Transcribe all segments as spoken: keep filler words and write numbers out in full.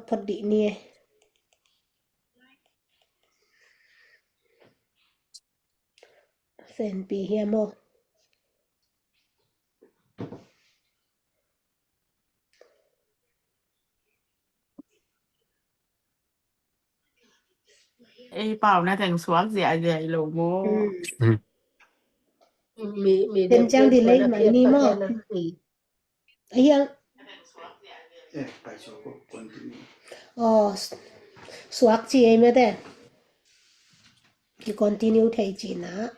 phot dih ni e. Senpi hiam aw? Ei pau na teng suak ziahziah hi lo maw? Mm. Mm. Mi, mi den ciang delay mai ni maw? Ahiang. Aw, suak ci ei mete. Ki continue thei cina.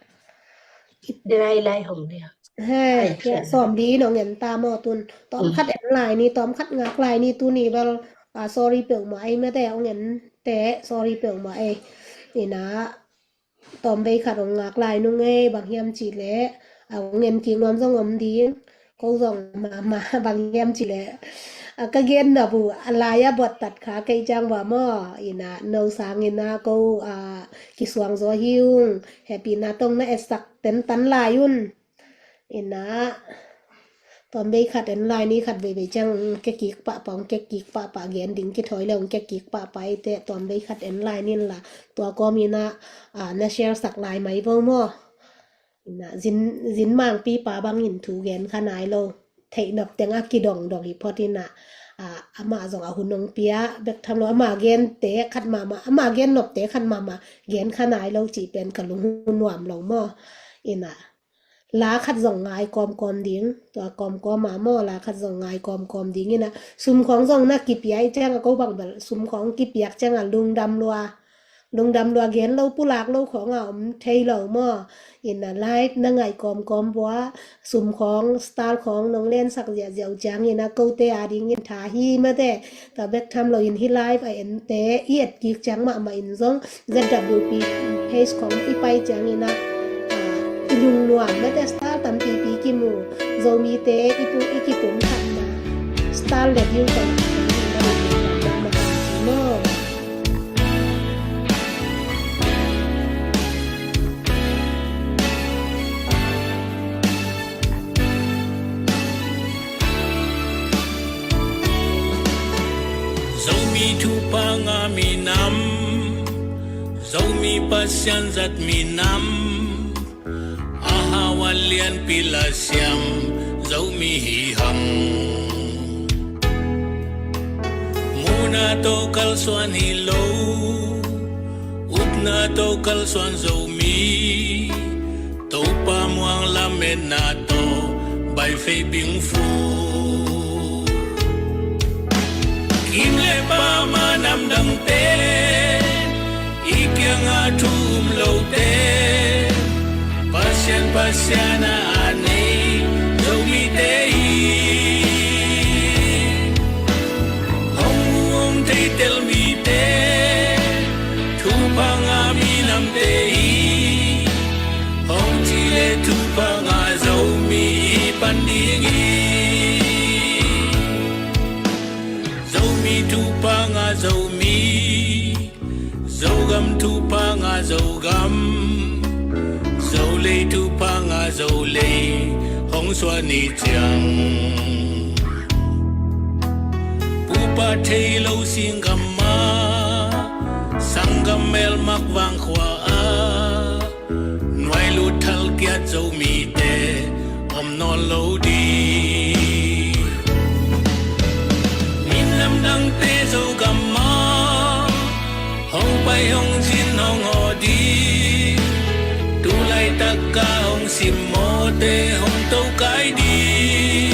Delay lai hong dia. He, sawm di nong en ta maw tun. Tawm khat en lai ni, tawm khat ngak lai ni tuni bel. A, sorry peuhmah ei mete, hong en te, sorry peuhmah ei. Ina, tawm vei khat hong ngak lai nung ei, bang hiam cih leh, a, hong en kik nuam zong om ding, ko zong mahmah, bang hiam cih leh, a, ka gen nop uh a lai a buat tat kha kei ciang va maw, ina, no sang ina ko, a, kisuang zaw hi ung, hehpihna tawh na etsak tentan lai un. Ina, tawm vei khat en lai ni khat veivei ciang, kekik pahpah, kekik pahpah gen ding kithawi le, kekik pahpah eite, tawm vei khat en lai nin la, tua kawm ina, a, na share sak lai mai vo maw? Ina, zin, zin mangpi pa bangin thu gen kha nai lo. Theih nop teng a kidongdong hi phot ina, a, amah zong a hun hong pia, bek tham lo, ama gente khat mahmah, ama gen nopte khat mahmah, gen kha nai lo cih pen ka lung hun nuam lo maw? Ina, la khat zong ngai kawmkawm ding, tua kawmkawm a maw, la khat zong ngai kawmkawm ding ina, sum khawng zong na kipia i ciang a ko bang bel, sum khawng kipiak ciang a lungdam lua, lungdam lua gen lo pulak lo khawng a om thei lo maw, ina live na ngai kawmkawm bua, sum khawng, star khawng nong lensak ziahziah uh ciang ina kote a dingin tha hi mate, tua bek tham lo in hi live a ente i et kik ciang mahmah in zong Z W P page khawng i pai ciang ina, a, i lungnuam mate star tampipi kimu, Zomite i pu i kitum khatna star le view tawh i kitum khatna mahmah ci maw? Zomi thupha ngah minam, Zomi Pasian zat minam, a hau a lianpi la siam Zomi hi hang. Muhna tawh kalsuan hi lo, upna tawh kalsuan Zomi, Topa muang lametna tawh baifei bingfu. Kim le pama namdangte, i kiangah thu um lote, Pasian, Pasian a a nei Zomite hi. Hong mu hong theitel mite, thupha ngah minamte hi. Hong ci le thupha ngah Zomi i pan ding hi. Zomi thupha ngah Zomi, Zogam thupha ngah Zogam, Zolei thupha ngah Zolei, hong suan ni ciang. Pupa thei lo singgam ah, sanggam melmak vangkhua ah, nuai lut thalkiat Zomite om nawn lo ding. Minam dangte Zogam ah hong pai hong zin hong aw ding. Tu laitak a hong simmawhte hong tokai ding.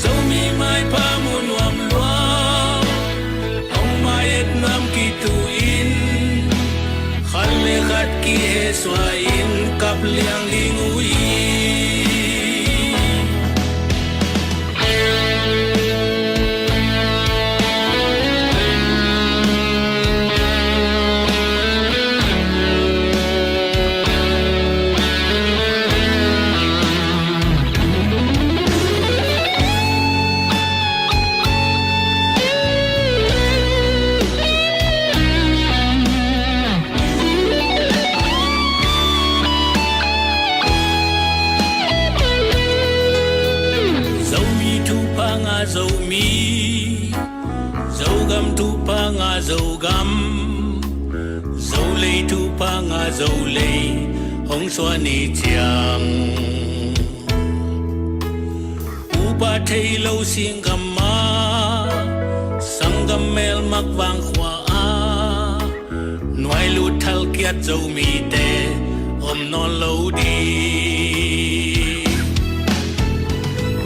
Zomi maipha mu nuam lua, hong mai et nuam kitu in, khat le khat kihehsuah in kap liang ding uh hi. Zomi thupha ngah Zomi, Zogam, Zolei thupha ngah Zolei hong suan i ciang, upa thei lo singgam ah, sanggam melmak vangkhua ah, nuai lut thalkiat Zomite om nawn lo ding.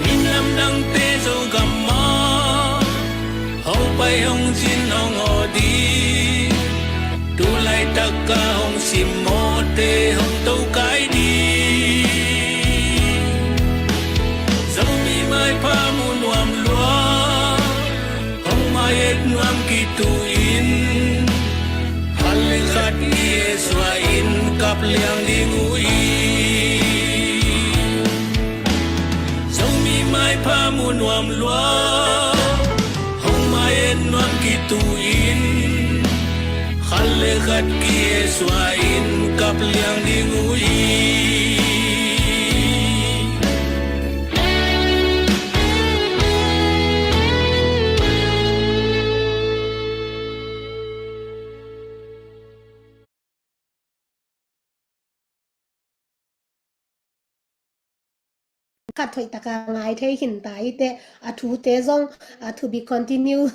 Minam dangte Zogam ah hong pai hong zin hong aw ding. Tu laitak a hong simmawhte hong tokai ding. Zomi maipha mu nuam lua, hong mai et nuam kitu in, khat le khat i et suah in kap liang ding uh hi. Zomi maipha mu nuam lua, hong mai et nuam kitu in, khat le khat ki et suah in kap liang ding uh hi. Khat hoih taka ngai thei khin ta hi teh, a thute zong, a to be continue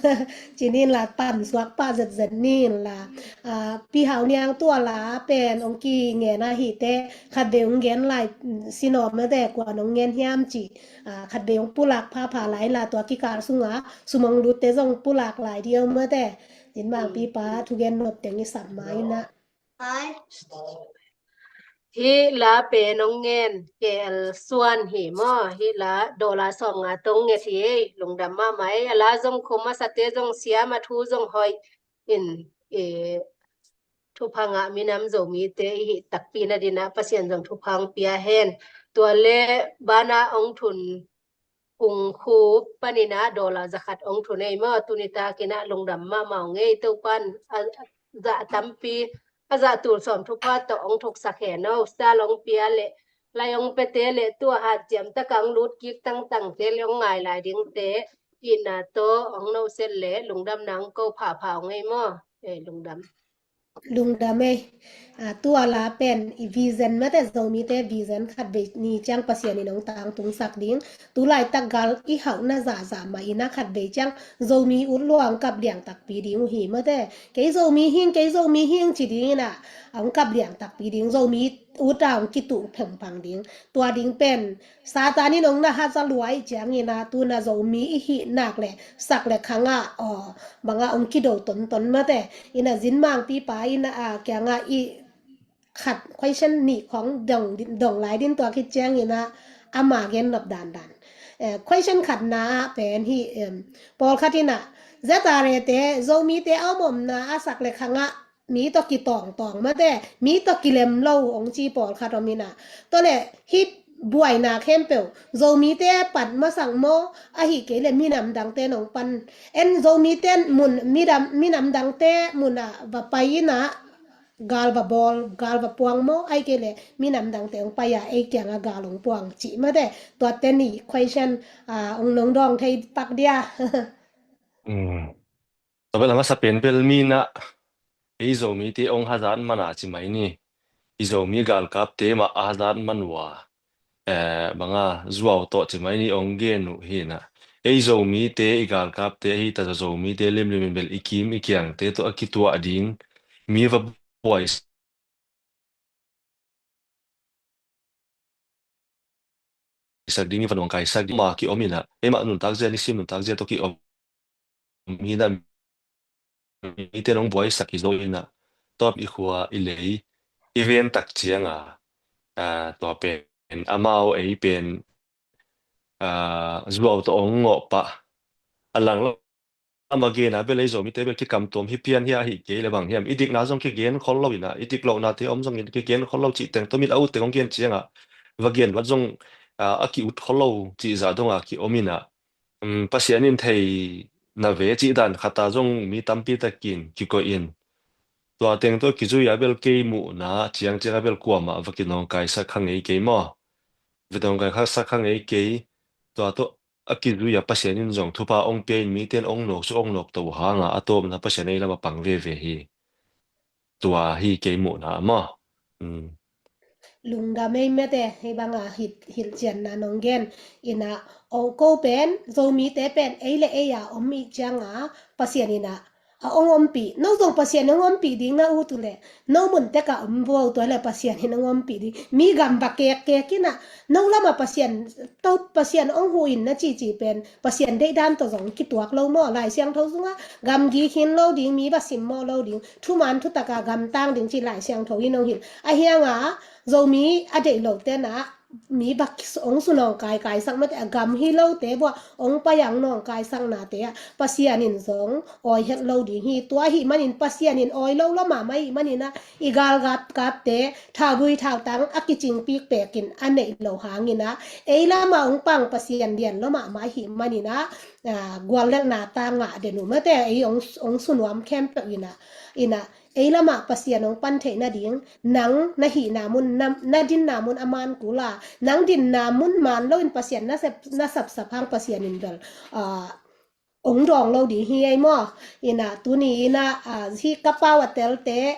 ci-in la, pan suak pah zetzet ni in la. A, Pi Hau Niang, tua la pen hong kingen ahi teh, khat vei hong gen lai, mm, sin om mate, kuan hong ngen hiam ci. A, khat vei hong pulak phapha lai in la, tua kikal sunga sum hong lutte zong pulak lai ding om mate. Zin Mangpi pa, thugen nop teng i sap ma in ah. Hih la pen hong ngen K L Suan hi maw? Hih la dollar sawmnga tawh nget hi ei, lungdam mahmah ei. A la zong khum a, sate zong siam, a thu zong hoih in, eh, thupha ngah minam Zomite i hih takpi nadinah Pasian zong thupha hong pia hen. Tua le banah hong thun Kung Khup panin ah dollar zakhat hong thun ei maw? Tuni takin ah lungdam mahmah ung ei. Topan a, a zah tampi, a zah tul sawm thupha tawh hong thuksak hen aw. Sal hong pia le, lai hong piate le, tua hat ciam taka hong lut kik tangtangte le, hong ngai lai dingte itna tawh hong noset le lungdamna hong ko phapha ung ei maw? Eh, lungdam. Lungdam ei. A, tua la pen i vision mate, Zomite vision khat vei ni ciang Pasian in hong tangtungsak ding. Tu laitak gal i hauhna zahzah mah in ah khat vei ciang Zomi ut lua hong kap liang takpi ding uh hi mate. Kei Zomi hing, kei Zomi hing ci ding in ah hong kap liang takpi ding. Zomi ut a hong kituh phengphang ding. Tua ding pen Satan in hong na haza lua i ciangin ah, tu in ah Zomi i hih nak le, sak le khang ah, aw, bang ah hong kido tonton mate. In ah Zin Mangpi pa in ah, a, kiang ah i khat question nih khong dong, dong lai ding, tua khit ciangin ah ama gen nop dandan. Eh, question khatna ah pen hih, em, pawlkhat in ah, Z R A te, Zomite a om omna ah sak le khang ah, mi tawh kitawngtawng mate, mi tawh kilem lo hong ci pawlkhat om in ah. Tua le hih buaina khempeuh Zomite pat masak maw, ahi kei le minam dangte nong pan. En Zomite mun, midam, minam dangte mun ah va pai in ah gal va bawl, gal va puang maw, ahi kei le minam dangte hong pai a ei kiang ah gal hong puang cih mate. Tuate nih question, a, hong nong dawng thei pak dia. Mm. Tua bel a masa pen bel mi in ah, ei Zomite hong hazat man a ci mai ni. I Zomi galkapte mah a hazat man uh a, eh, bang a, zuau tawh ci mai ni hong gen uh hi in ah. Ei Zomite, i galkapte hi ta, Zomite limlim in bel i kim i kiangte tawh a kituah ding, mi va buai sak ding, i va nuamkaisak ding, ma kiom in ah, eimah nuntak zia, nisim nuntak zia tawh kiom hi in ah, mite nong buaisak hi zo in ah, tawp i khua i lei i ven tak ciang a, a, tua pen amau ei pen, a, zuau tawh hong ngawh pah. A lang lam a gen a bel ei Zomite bel kikam tuam hi pian hi a, hi kei le bang hiam, i dikna zong kigen khol lo in ah, i dik lohnate om zongin kigen khol lo cih teng, tua mit a ut teng hong gen ciang a, va gen vat zong, a, a ki-ut khol lo cih zah dong a kiom in ah, um, Pasian in thei na ve cih dan khat a zong mi tampi takin kikoih in, tua teng tawh kizui a bel kei muhna ciangciang a bel kuamah va kinawngkaisak kha ngei kei maw? Va kinawngkaisak kha ngei kei. Tua tawh a kizui a Pasian in zong thupha ong pia in mite in ong nawk su ong nawk to hanga a tawpna Pasian ei lama pang veve hi. Tua hi kei muhna maw. Lungdam ei mete, hei banga hilhcianna nong gen ina, ong ko pen Zomite pen ei le ei a om ih cianga Pasian ina a ong ompih, no zong Pasian ong ompih ding na ut uh le, no mun teka om vo tua le Pasian in ong ompih ding. Mi gam va kek kek ina, no lama Pasian, to Pasian ong hu in na cici pen Pasian deihdan to zong kituak lo maw. Lai Siangtho sunga gamgi khin lo ding, mi va simmawh lo ding, thuman thutaka gamtang ding ci Lai Siangtho in ong hilh. A hianga Zomi a deih lo tena mi bak ong su nawngkaisak mate, a gam hi lote bua ong pai ang nawngkaisaknate ah Pasian in zong awi het lo ding hi. Tua ahih manin Pasian in awi lo lo mahmah ahih manina i galgap kapte thaubui thautang a kicingpik pekin a neih lo hangina ei lama ong pang Pasian lian lo mahmah ahih manina guallelhna ta ngah den uh mate, ei ong su nuam khempeuh ina, ina ei lamah Pasian ong pan theih nading, nang na hihna mun, na dinna mun a man kula, nang dinna mun man loin Pasian na sapsap hang Pasian in bel ong dawng lo ding hi ei maw. Ina tuni ina hi ka pau a telte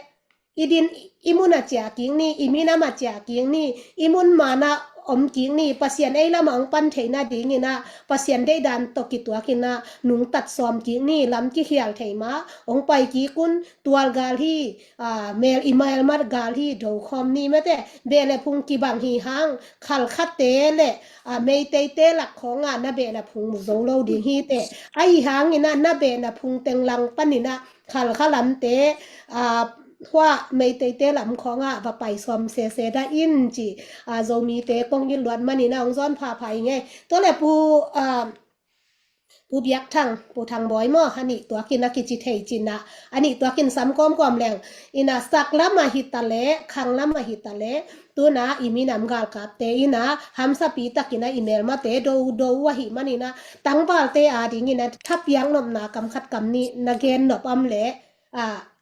i din i mun a ciah kik ni, i minam a ciah kik ni, i mun mana om kik ni, Pasian ei lama ong pan theih nadingina Pasian deihdan to kituakina nungtat sawm kik ni, lam kikhial thei ma ong pai kik un. Tual gal hi, mel i mel mat gal hi, do khawm ni mate, beh le phung kibang hi hang, khalkhate le Meiteite lak khawnga na beh na phung mu zo lo ding hi te. Ahi hangina na beh na phung teng lang panina khalkha lamte hua Meiteite lam khawnga va pai sawm sese dah in ci Zomite kong gil luat manina ong zawn phapha i ngei. Tua le pu Pu Biak Thang, Pu Thang Bawi maw, a nih tuakin a kici thei cina, a nih tuakin sam kawmkawm leng ina sak lama hita le khang lama hita le tuna i minam galkapte ina hamsapi takina i melmate do do ahih manina tangvalte adingina thapiak nopna kam khat kam nih na gen nop am le,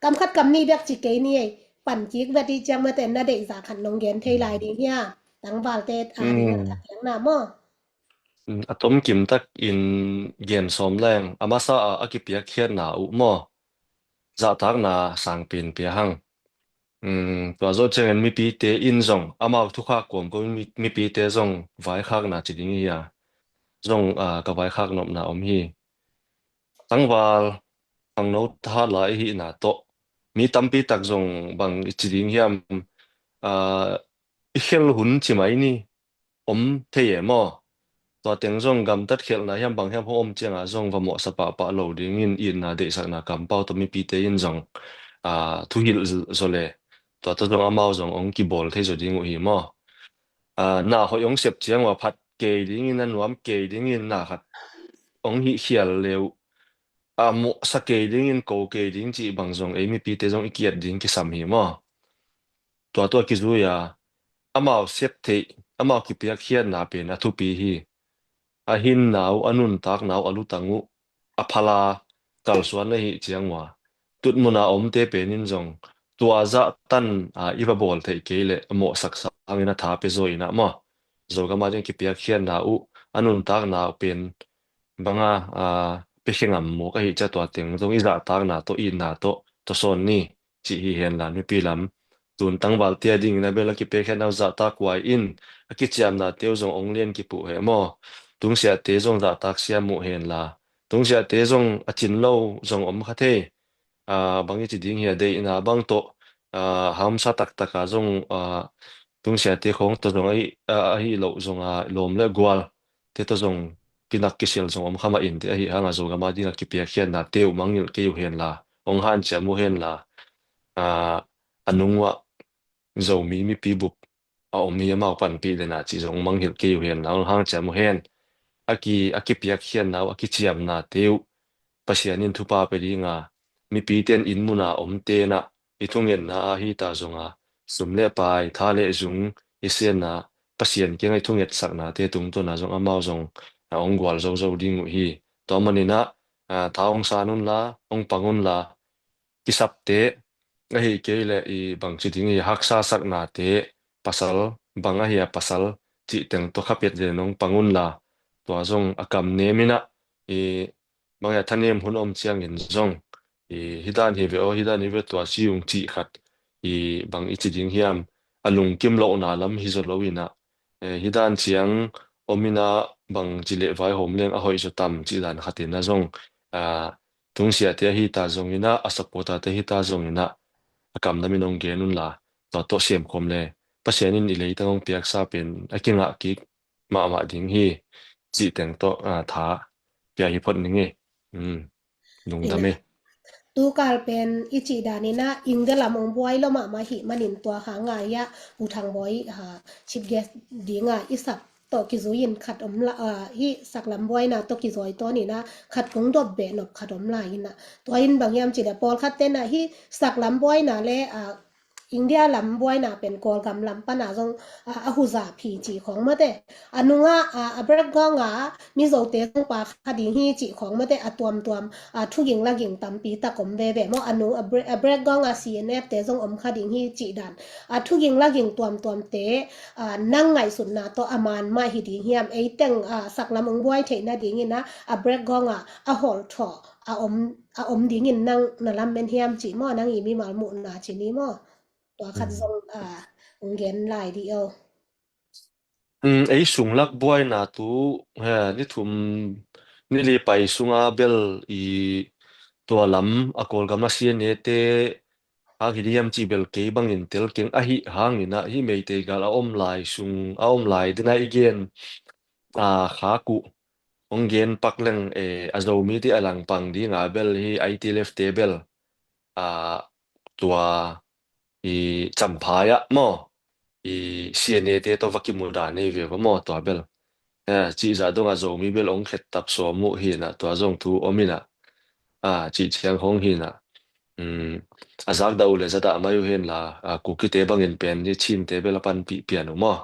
kam khat kam nih bek ci kei ni ei, pan kik vet i ciang mate na deihza khat nong gen thei lai ding hia? Tangvalte adingina thapiakna maw. A tomkim takin gen sawm leng a masa a a kipiakkhiatna uh maw, zahtakna sangpen pia hang. Tua zawh ciangin mipite in zong amau thukhak kuamko mipite zong vaikhakna ci ding hi a, zong ka vaikhak nopna om hi. Tangval khangno thahat lai i hihna tawh mi tampi tak zong bang i ci ding hiam, i khel hun ci mai ni, om thei e maw? Tua teng zong gamtat khialhna hiam bang hiam hong om cianga zong va mawhsa pahpah lo dingin itna deihsakna kampau tawh mipite in zong thuhilh zaw le tua tawh zong amau zong hong kibawl thei zaw ding uh hi maw? Na hoih hong sep ciang uh a phat kei dingin a nuam kei dingin na khat hong hihkhial le uh a mawhsa kei dingin ko kei ding cih bang zong ei mipite zong i kiat ding kisam hi maw? Tua tua kizui a amau sep theih, amau kipiakkhiatna pen a thupi hi. A hinna uh, a nuntakna uh, a lutang uh a phala kalsuan ahih ciang uh a tutmuna omte penin zong tua zahtan a i va bawl theih kei leh a mawhsak sangin a tha pia zaw inah maw? Zogam a ding kipiakkhiatna uh, a nuntakna uh pen banga pia khe ngam mawk ahih ciah tua teng zong i zahtakna tawh itna tawh tawsawn ni cih hi henla mipi lam tun tangvalte a dingin a bel a kipiakkhiatna uh zahtak kuai in a kiciamnate uh zong ong lian kipuh heh maw? Tungsiahte zong zahtak siam uh henla tungsiahte zong a cin lo zong om kha thei. Bang i ci ding hi a, deihna bang tawh hamsa taktaka zong tungsiahte khawng tawh zong ahi loh zonga lawm le gual te tawh zong kinak kisil zong om kha mah in te ahi hanga Zogam a dinga kipiakkhiatnate uh mangngilh kei uh henla hong hanciam uh henla a nung uah Zomi mipi bup a om hi amau panpih lena cih zong mangngilh kei uh henla hong hanciam uh hen. A ki a kipiakkhiatna uh a kiciamnate uh Pasian in thupha pia dinga mipite in inn muna om tenah i thungetna a hita zonga sum le pai, tha le zung i sianna Pasian kianga i thungetsaknate tungtawna zong amau zong a hong gual zozo ding uh hi. Tua maninah tha hong san unla hong pang unla kisapte ahi kei le i bangci ding i haksasaknate pasal bang ahi a pasal cih teng tawh khapiat le nong pang unla tua zong a kam nem in ah, i, bang a thanem hun om ciangin zong, i, hi dan hi ve aw, hi dan hi ve tua ci ung cih khat, i, bang i ci ding hiam, a lungkim lohna lam hi zaw lo in ah, eh, hi dan ciang om in ah bang ci leh vaihawm leng a hoih zaw tam cih dan khat in ah zong, ah, tungsiate ahi ta zong in ah, a supporter-te ahi ta zong in ah, a kam nam in hong gen un la, tua tawh siam khawm le, Pasian in i leitang hong piaksa pen a kingah kik mahmah ding hi, cih teng tawh, ah, tha pia hi phot ning e. Um, lungdam e. Tukal pen i cih dan in ah India lam hong buai lo mahmah hi manin tua hang a i ah U Thang Bawi, ah, chief guest ding a i sak tawh kizui in khat om la, ah, hih saklam buaina tawh kizui tawn in ah khat kong dop beh nop khat om lai in ah. Tua in bang hiam cih leh pawlkhat ten ah hih saklam buaina le, ah, India lam buaina pen Kawlgam lam pan a zong, ah, a huzap hi ci khawng mate. A nung ah, ah, a background ah Mizote zong pha kha ding hi ci khawng mate, a tuamtuam, ah, thuging laging tampi tak om veve maw. A nung a bre-, a background ah C N F te zong om kha ding hi ci dan. A thuging laging tuamtuamte, ah, nang ngaihsutna tawh a man mah hi ding hiam, ei teng, ah, saklam hong buai theih nading in ah, a background ah a hawlthawh a om, a om ding in nang na lamen hiam cih maw, nang i mimal muhna ci ni maw? Tua khat zong, ah, hong gen lai dih aw. Um, ei sung lak buaina tu, he, ni thum, ni li pai sung a bel i tua lam a Kawlgam a C N A te hang hi ding hiam cih bel kei bangin tel keng, ahi hang in ah hih Meitei gal a om lai sung, a om lai ding a i gen, ah, khak uh hong gen pak leng, eh, a Zomite a langpang ding a bel hih I T L F te bel, ah, tua i Champhai ah maw, i C N A te tawh va kimu dan nei ve va maw tua bel. Eh, cih zah dong a Zomi bel hong khet tap sawm uh hi in ah tua zong thu om in ah, ah, cih ciang hong hi in ah. Um, a zak dah uh le za dah mai uh hen la, ah, Kukite bangin pen ni Chinte bel a panpih pian uh maw.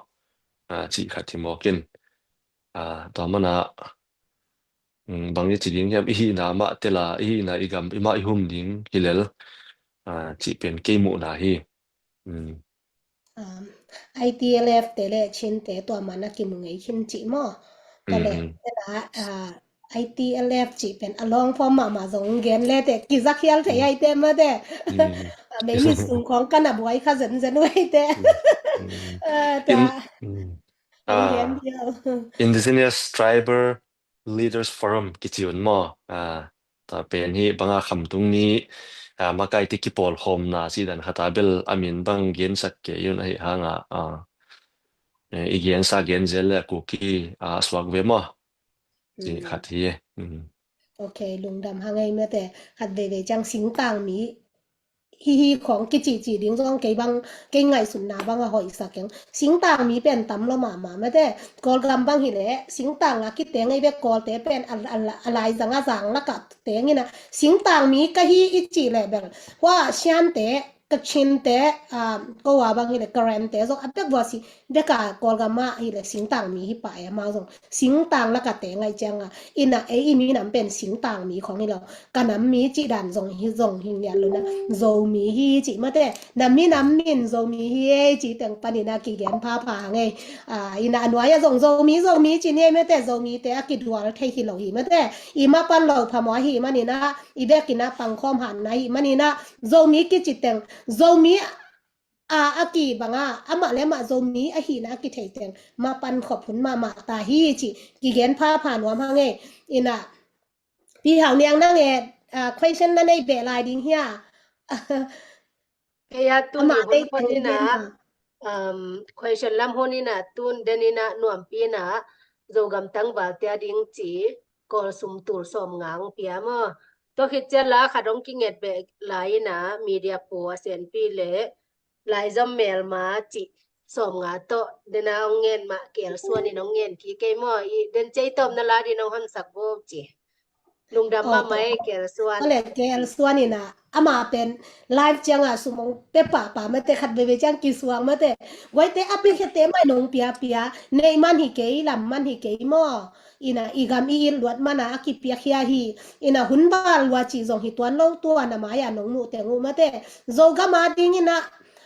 Ah, cih khat hi mawk in. Ah, tua man ah, um, bang i ci ding hiam, i hihna mah tel a, i hihna i gam, i mah i hum ding hi lel, ah, cih pen kei muhna hi. Um. Um, I T L F te le Chinte tua man a kimu ngei khin cih maw? Tua le, um, tel a, ah, I T L F cih pen a long form mahmah zong gen le te, kizak hial thei ai te mate. Um. Ah, meimi sung khawng kan a buai kha zenzen uh ai te. Um. Ah, tua. In, um. Indigenous Tribal Leaders Forum kici un maw. Ah, tua pen hi banga khamtung ni, ah, makaite kipawlkhawmna cih dan khat a bel a min bang gensak kei un ahi hang a, ah, eh, i gensa genzel le a Kuki, ah, suak ve maw. Cih khat hi e. Um. Ok, lungdam hang ei mate. Khat veivei ciang singtang mi hi hi khawng kicihcih ding zong kei bang, kei ngaihsutna bang a hoihsa keng. Singtang mi pen tam lo mahmah mate. Kawlgam bang hi leh singtang a kiteng ei bek Kawlte pen a, a, a laizang a zang lakah teng in ah singtang mi ka hi i cih leh bel, hua Siante, Kachinte, ah, ko a bang hi leh Karente zong a bek vua si bek a Kawlgam ah hi leh singtang mi hi pah e, amau zong singtang lakah teng ai ciang a, in ah ei i minam pen singtang mi khawng hi lo. Ka nam mi cih dan zong hi, zong hi ngiat lo na. Zomi hi cih mate. Na minam min Zomi hi ei cih teng panin a kigen phapha hang ei. Ah, in ah a nuai a zong Zomi, Zomi ci ni ei mate. Zomite a kidual thei hi lo hi mate. I mapan lo phamawh ahi manin ah, i bek in ah pangkhawm hanna ahi manin ah, Zomi kici teng, Zomi a, a kibang a, amah le amah Zomi ahihna a kithei teng mapan khop hun mahmah ta hi cih kigen phapha nuam hang ei. In ah, Pi Hau Niang nang e, ah, question na nei beh lai ding hia? Kei a tuni hun phot in ah, um, question lam hun in ah, tun den in ah, nuampi in ah, Zogam tangvalte a ding ci, Kawl sum tul sawm nga hong pia maw. Tua khit ciang la khat hong kinget beh lai in ah, media pu a senpi le, laizom melma cih sawm nga tawh, den a hong ngen mah, K L Suan in hong ngen kik kei maw, i den cei tawm na la din hong honsak bo ci. Lungdam mahmah ei, K L Suan. Ole, K L Suan in ah, amah pen live ciang a sum hong pia pahpah mate, khat veivei ciang kisuang mate. Guaite a piakhete mai nong piapia, neih man hi kei, lam man hi kei maw. In ah i gam i it luat man a a kipiakhia hi. In ah hun val lua cih zong hi tuan lo, tua na mai a nong muh teng uh mate. Zogam a ding in ah,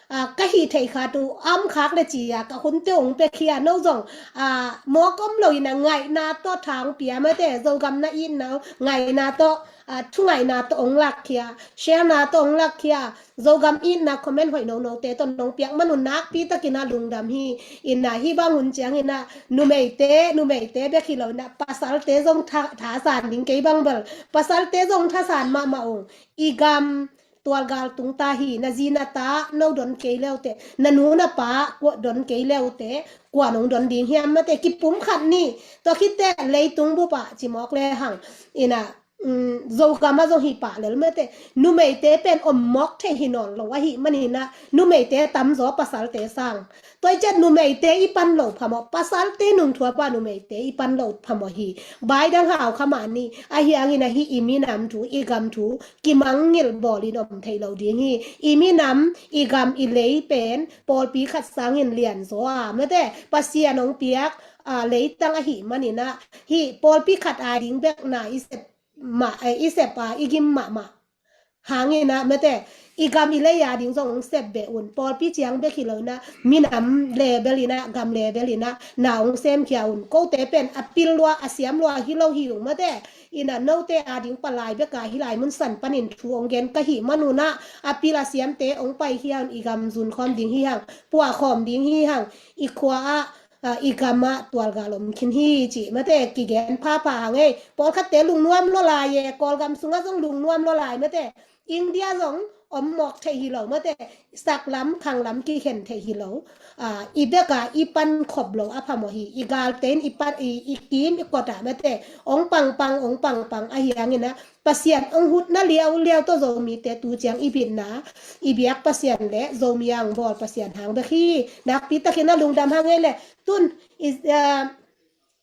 a, ka hih theih khat uh a om khak le ci a ka hunte ong pia khia, no zong a, mawk om lo in a ngaihna tawh tha ong pia mate, Zogam na itna uh ngaihna tawh, a, thungaihna tawh ong lak khia, share na tawh ong lak khia, Zogam itna comment hoih nonote tawh nong piak man un nakpi takin a lungdam hi. In a hih bang hun ciangin a numeite, numeite bek hi lo in a pasalte zong tha, thasan ding, kei bang bel pasalte zong thasan mahmah ung. I gam tualgal tung ta hi, na zi na ta no don kei leute, na nu na pa kua don kei leute, kua nong don ding hiam mate, kipum khat ni. Tua khit teh leitung bup ah ci mawk le hang in a, um, Zogam ah zong hi pah lel mate, numeite pen om mawk thei hi nawn lo ahih manin a numeite tamzaw pasalte sang. Tua i ciat numeite i pan lo phamawh, pasalte nungthua pa numeite i pan lo phamawh hi. Baidang hau kha mah ni, ahi hangin a hih i minam thu, i gam thu kimangngilh bawlin om thei lo ding hi. I minam, i gam, i lei pen pawlpi khat sangin lianzaw a mate, Pasian ong piak, a, leitang ahih manin a hih pawlpi khat a ding bek na i sep mah, eh, i sep a i gim mahmah hangin a mate, i gam i lei a ding zong ong sep beh un. Pawlpi ciang bek hi lo in a, minam level in a, gam level in a na ong sem khia un. Kote pen a pil lua, a siam lua hi lo hi ung mate. In a note a ding palai bek a hih lai mun san panin thu ong gen ka hih man un a, a pil a siamte ong pai khia un, i gam zun khawm ding hi hang, puah khawm ding hi hang, i khua ah, a, i gam ah tualgal om khin hi cih mate kigen phapha hang ei. Pawlkhatte lungnuam lua lai e, Kawlgam sungah zong lungnuam lua lai mate. India zong om mawk thei hi lo mate. Saklam khanglam kikhen thei hi lo. A, i bek a i pan khop lo a phamawh hi. I galte in i pan, i, i kim i kot ah mate, ong pangpang, ong pangpang ahi hangin a Pasian ong hutna liauliau tawh Zomite tu ciang i bitna, i biak Pasian le Zomi a ong bawl Pasian hang bek hi. Nakpi takin a lungdam hang ei le. Tun i, a,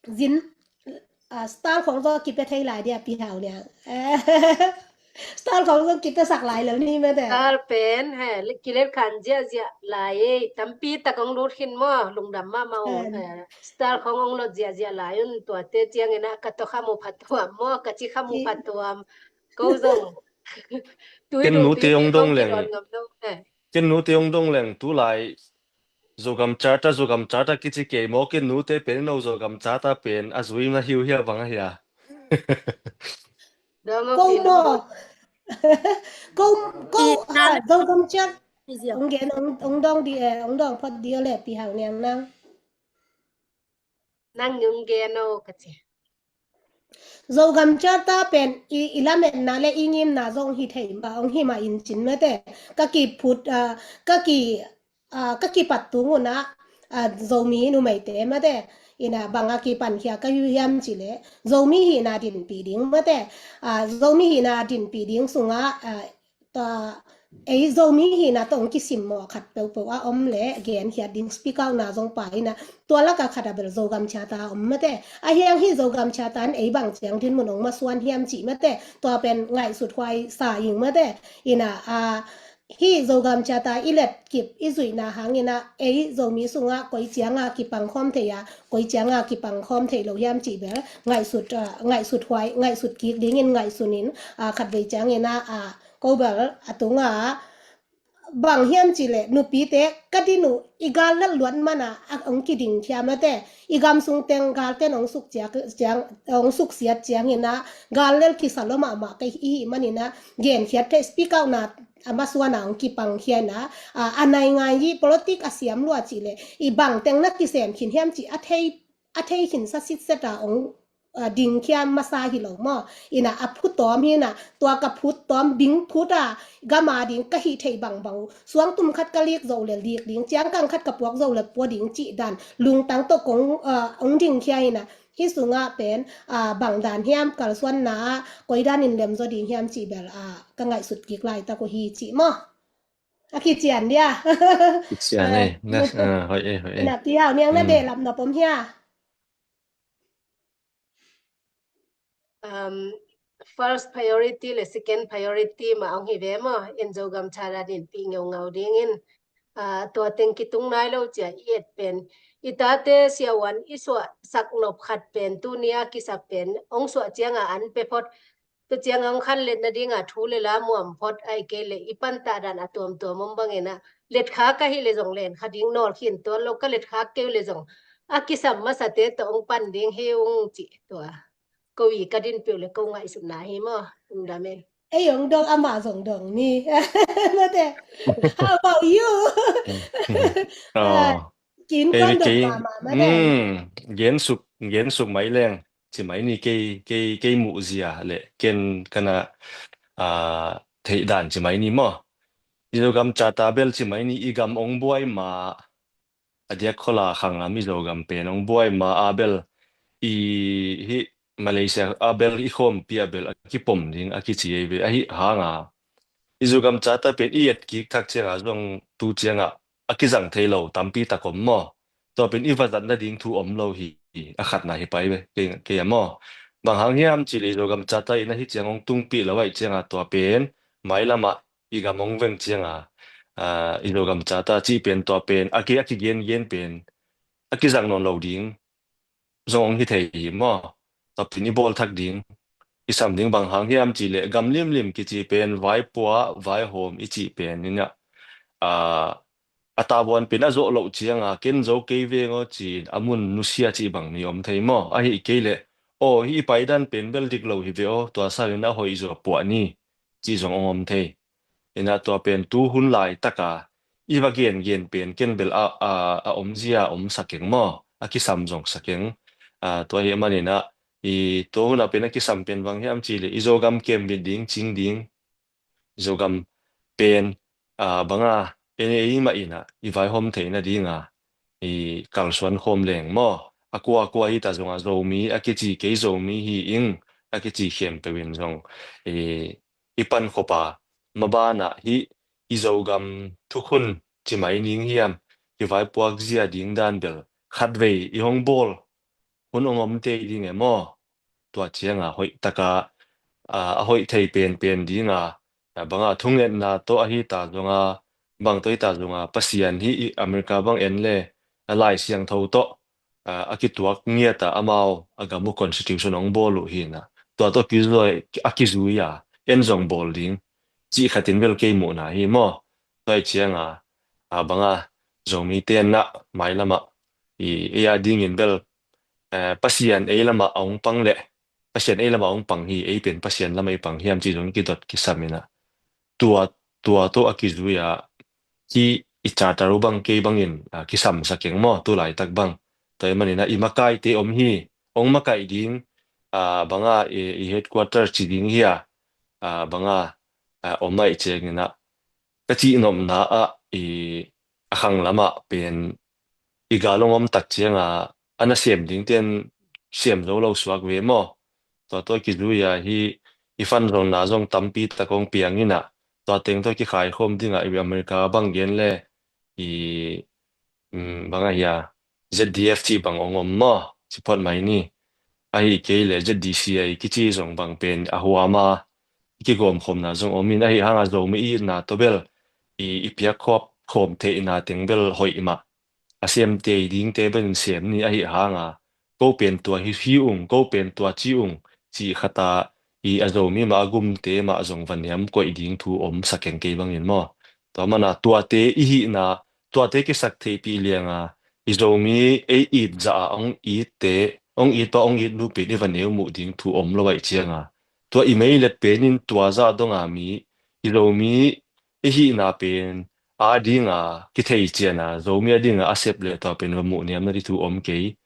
zin, a, star khong zong kipia thei lai dia Pi Hau Niang. Star khong zong kipia sak lai lo ni mate. Star pen he, kilet khan ziahziah lai ei. Tampi tak ong lut khin maw, lungdam mahmah ung. Em. Eh, star khong ong lot ziahziah lai un, tuate ciangin a ka tawh kha mu phatuam maw, ka ci kha mu phatuam. Ko zong. Ken nute ong dong leng. Ken nute ong dong leng, tu lai Zogam Charter, Zogam Charter kici kei maw, ken nute pen no Zogam Charter pen a zui na hiu hia bang a hia. Ko maw. Ko, ko, ha, Zogam Charter. Ong gen, ong, ong dong di, eh, ong dong phot di le Pi Hau Niang nang. Nang ong gen o ka ci. Zogam Charter pen i, i lametna le i ngimna zong hi thei mah, ong hi mah in cin mate. Ka kiphut, a, ka ki, a, ka kipat tung un a, a, Zomi numeite mate. In a bang a kipan khia ka hi hiam ci le, Zomi hihna dinpih ding mate. A, Zomi hihna dinpih ding sungah, a, tua, ei Zomi hihna tawh ong kisimmawh khat peuhpeuh a om le genkhiat ding speak out na zong pai in a, tua lak a khat a bel Zogam Charter om mate. Ahi hang hih Zogam Charter in ei bang ciang dinmun ong masuan hiam cih mate. Tua pen ngaihsut huai sa ing mate. In a, a, hih Zogam Charter i letkip i zuihna hangin a, ei Zomi sungah koi ciang a kipang khawm thei a, koi ciang a kipang khawm thei lo hiam cih bel ngaihsut, a, ngaihsut huai, ngaihsut kik dingin ngaihsun in, a, khatvei ciangin a, a, ko bel a tunga bang hiam cih le nupite ka din uh i gal lel luat man a, a, ong kiding khia mate. I gam sung teng galte in ong suk ciak, ciang, ong suksiat ciangin a, gal lel kisa lua mahmah ka hih manin a, genkhiat thei speak out na a masuan a ong kipang khia in a, a, a nai ngai hi, politic a siam lua cih le i bang teng na kisem khin hiam cih a thei, a thei khin sa sitset a ong, a, ding khia masa hi lo maw. In a, a phutawm hi in a, tua ka phuttawm bing phut a, gam a ding ka hih theih bangbang uh, suangtum khat ka lik zo le lik ding, ciangkang khat ka puak zo le pua ding cih dan lungtang tawh kong, a, ong ding khia in a, hih sungah pen, a, bang dan hiam kalsuanna ah koi danin lemzaw ding hiam cih bel, a, ka ngaihsut kik laitak uh hi cih maw. A kician dia. Kician ei. Na, a, hoih ei, hoih ei. Na Pi Hau Niang na, mm, behlap nop om hia? Um, first priority le second priority mah ong hi ve maw. In Zogam Charter dinpih ngeungau dingin, a, tua teng kitung nai lo cia i et pen, i tate siavuan i suahsak nop khat pen, tuni a kisap pen ong suah ciang a an pe phot, tua ciang a ong khanletna ding a thu le la muam phot, ahih kei le i pantah dan a tuamtuam om bangin a, Letkhak ka hih leh zong lenkha ding, nawlkhin tuan lo, ka letkhak kei uh leh zong a kisam masate tawh hong pan ding hi ung cih tua. Ko i ka din peuh leh ko ngaihsutna hi maw. Lungdam ei. Ei hong dong, amah zong dong ni. Mate. How about you? Kin kuan dong mahmah mate. Gen suk, gen suk mai leng. Ci mai ni kei, kei, kei muh zia leh ken kana, a, theih dan ci mai ni maw. I Zogam charter bel ci mai ni, i gam hong buai ma, a diak khuala khanglam i Zogam pen hong buai ma a bel, i hih Malaysia a bel i khawmpi a bel a kipom ding a kici ei ve, ahi hanga i Zogam charter pen i et kik thak cianga zong tu cianga a kizang thei lo tampi tak om maw. Tua pen i va zat nading thu om lo hi, a khatna hi pai ve, kei, kei a maw. Bang hang hiam cih leh i Zogam charter in ahi ciang hong tungpih lo aih cianga tua pen mailamah i gam hong veng cianga, a, i Zogam charter cih pen tua pen a ki, a kigengen pen a kizang nawn lo ding zong hong hi thei hi maw. Tua pen i bawl thak ding, i sam ding bang hang hiam cih leh gam limlim kici pen vaipua, vaihawm i cih pen in ah, a, a tavuan pen a zawh loh cianga ken zo kei veng aw ci-in a mun nusia cih bang ni om thei maw. Ahi kei leh, aw, hih i paidan pen bel dik lo hi ve aw, tua sangin a hoih zaw puah ni cih zong hong om thei. Inah tua pen tu hun laitaka i va gengen pen ken bel a, a, a omzia om sa keng maw, a kisam zong sa keng. A, tua hi a maninah i tua hunah pen a kisam pen bang hiam cih leh i Zogam kembit ding, cing ding, i Zogam pen, a, banga en ei mah inah i vaihawm theih nadinga i kalsuan khawm leng maw. A kua kua hita zonga Zomi a kici kei Zomi hi ing a kici khempeuh in zong i, i pankhop a, mabanah hih i Zogam thukhun ci mai ning hiam, i vaipuak zia ding dan bel khatvei i hong bawl hun hong om tei ding e maw. Tua cianga hoihtaka, a, a hoih thei penpen dinga, a, banga thungetna tawh ahi ta zonga, bang tawh ahi ta zonga, Pasian hih i America bang en le, a Lai Siangtho tawh, a, a kituak ngiata amau a gam uh constitution hong bawl uh hina. Tua tawh kizui, a kizui a, en zong bawl ding cih khatin bel kei muhna hi maw. Tua hi cianga, a, banga Zomi tenna mailamah i, ei a dingin bel, eh, Pasian ei lamah a hong pang leh, Pasian ei lamah a hong pang hi, ei pen Pasian lamah i pang hiam cih zong kidot kisam inah. Tua, tua tawh a kizui a, ki i charter uh bang kei bangin, a, kisam sa keng maw, tu laitak bang. Tua i maninah i makaite om hi, hong makaih ding, a, banga i, i headquarter ci ding hi a, a, banga, a, om aih cianginah ka cihnopna ah i a khanglamah pen i gal hong om tak cianga a nasem dingten sem zo lo suak ve maw. Tua tua kizui a hi i fan zong na zong tampi tak hong piang inah tua teng tua kikhaikhawm dingah i America bang gen le i, um, bang ahi a Z D F cih bang hong om maw, ci phot mai ni. Ahi kei le Z D C A kici zong bang pen a huama i kigawmkhawmna zong om in ahi hanga Zomi i itna tawh bel i, i piak khawp khawm theihna teng bel hoih mah. A sem tei dingte bel in sem ni ahi hanga ko pen tua hi, hi ung, ko pen tua ci ung, cih khata i a Zomi mah a gumte mah zong va niam koih ding thu om sa keng kei bangin maw. Tua mana tuate i hihna, tuate kisak theihpih lianga i Zomi ei it zah a hong itte, hong it pa hong it lupin i va neu muh ding thu om lo aih cianga. Tua i meilet penin tua zah donga mi i Zomi i hihna pen a dinga kithei ciana Zomi a dinga a sep le tua pen va muh niam na di thu om kei.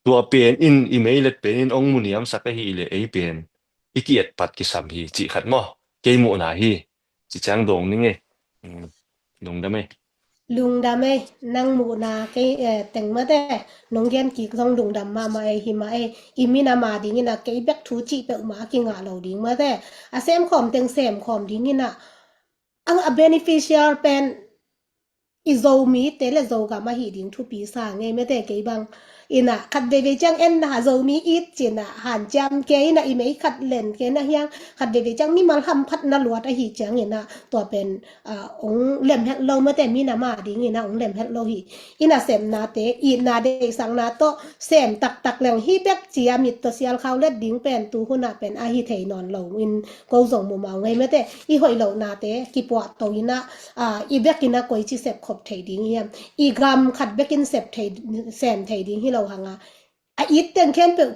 Tua pen in i meilet pen in hong mu niamsak ahi le ei pen i ki-et pat kisam hi cih khat maw. Kei muhna hi. Ci ciang dong ning e. Lungdam e. Lungdam e. Nang muhna kei, eh, teng mate. Nong gen kik zong lungdam mahmah e, hi mah e. I min a ma dingin a kei bek thu cih peuhmah a kingah lo ding mate. A semkhawm teng semkhawm dingin a, ang a beneficial pen i Zomite le Zogam ahi ding thupi sa ngei mate kei bang. Ina khat veivei ciang en na Zomi it cina hanciam ke ina i mei khat len ke na hiang khat veivei ciang mimal hamphatna luat ahi ciang ina tua pen ong lemhet lo mate minam a ding ina ong lemhet lo hi. Ina semnate itna deihsakna tawh sem taktak leng hi bek cia mit tawh sial khau let ding pen tu huna pen ahi thei nawn lo in ko zong mumau ngei mate i hoih lohnate kipuah to ina i bek ina koici sep khop thei ding hiam i gam khat bekin sep thei sem thei ding hi lo hanga a it teng khempeuh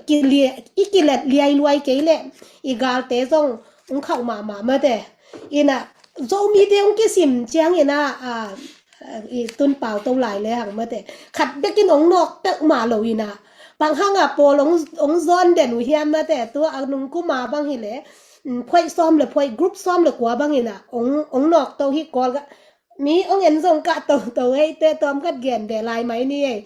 i kilet liai luai kei leh i galte zong ong khauh mahmah mate ina Zomite ong kisim ciang ina i tun pau to lai le hang mate khat bekin ong nawk peuh mah lo ina bang hanga pawl ong zawn den uh hiam mate tua a nungkuma bang hi le phoih sawm le phoih group sawm le kua bang ina ong nawk to hi kawl mi ong en zong kah toto ei te tuam khat gen ve lai mai ni ei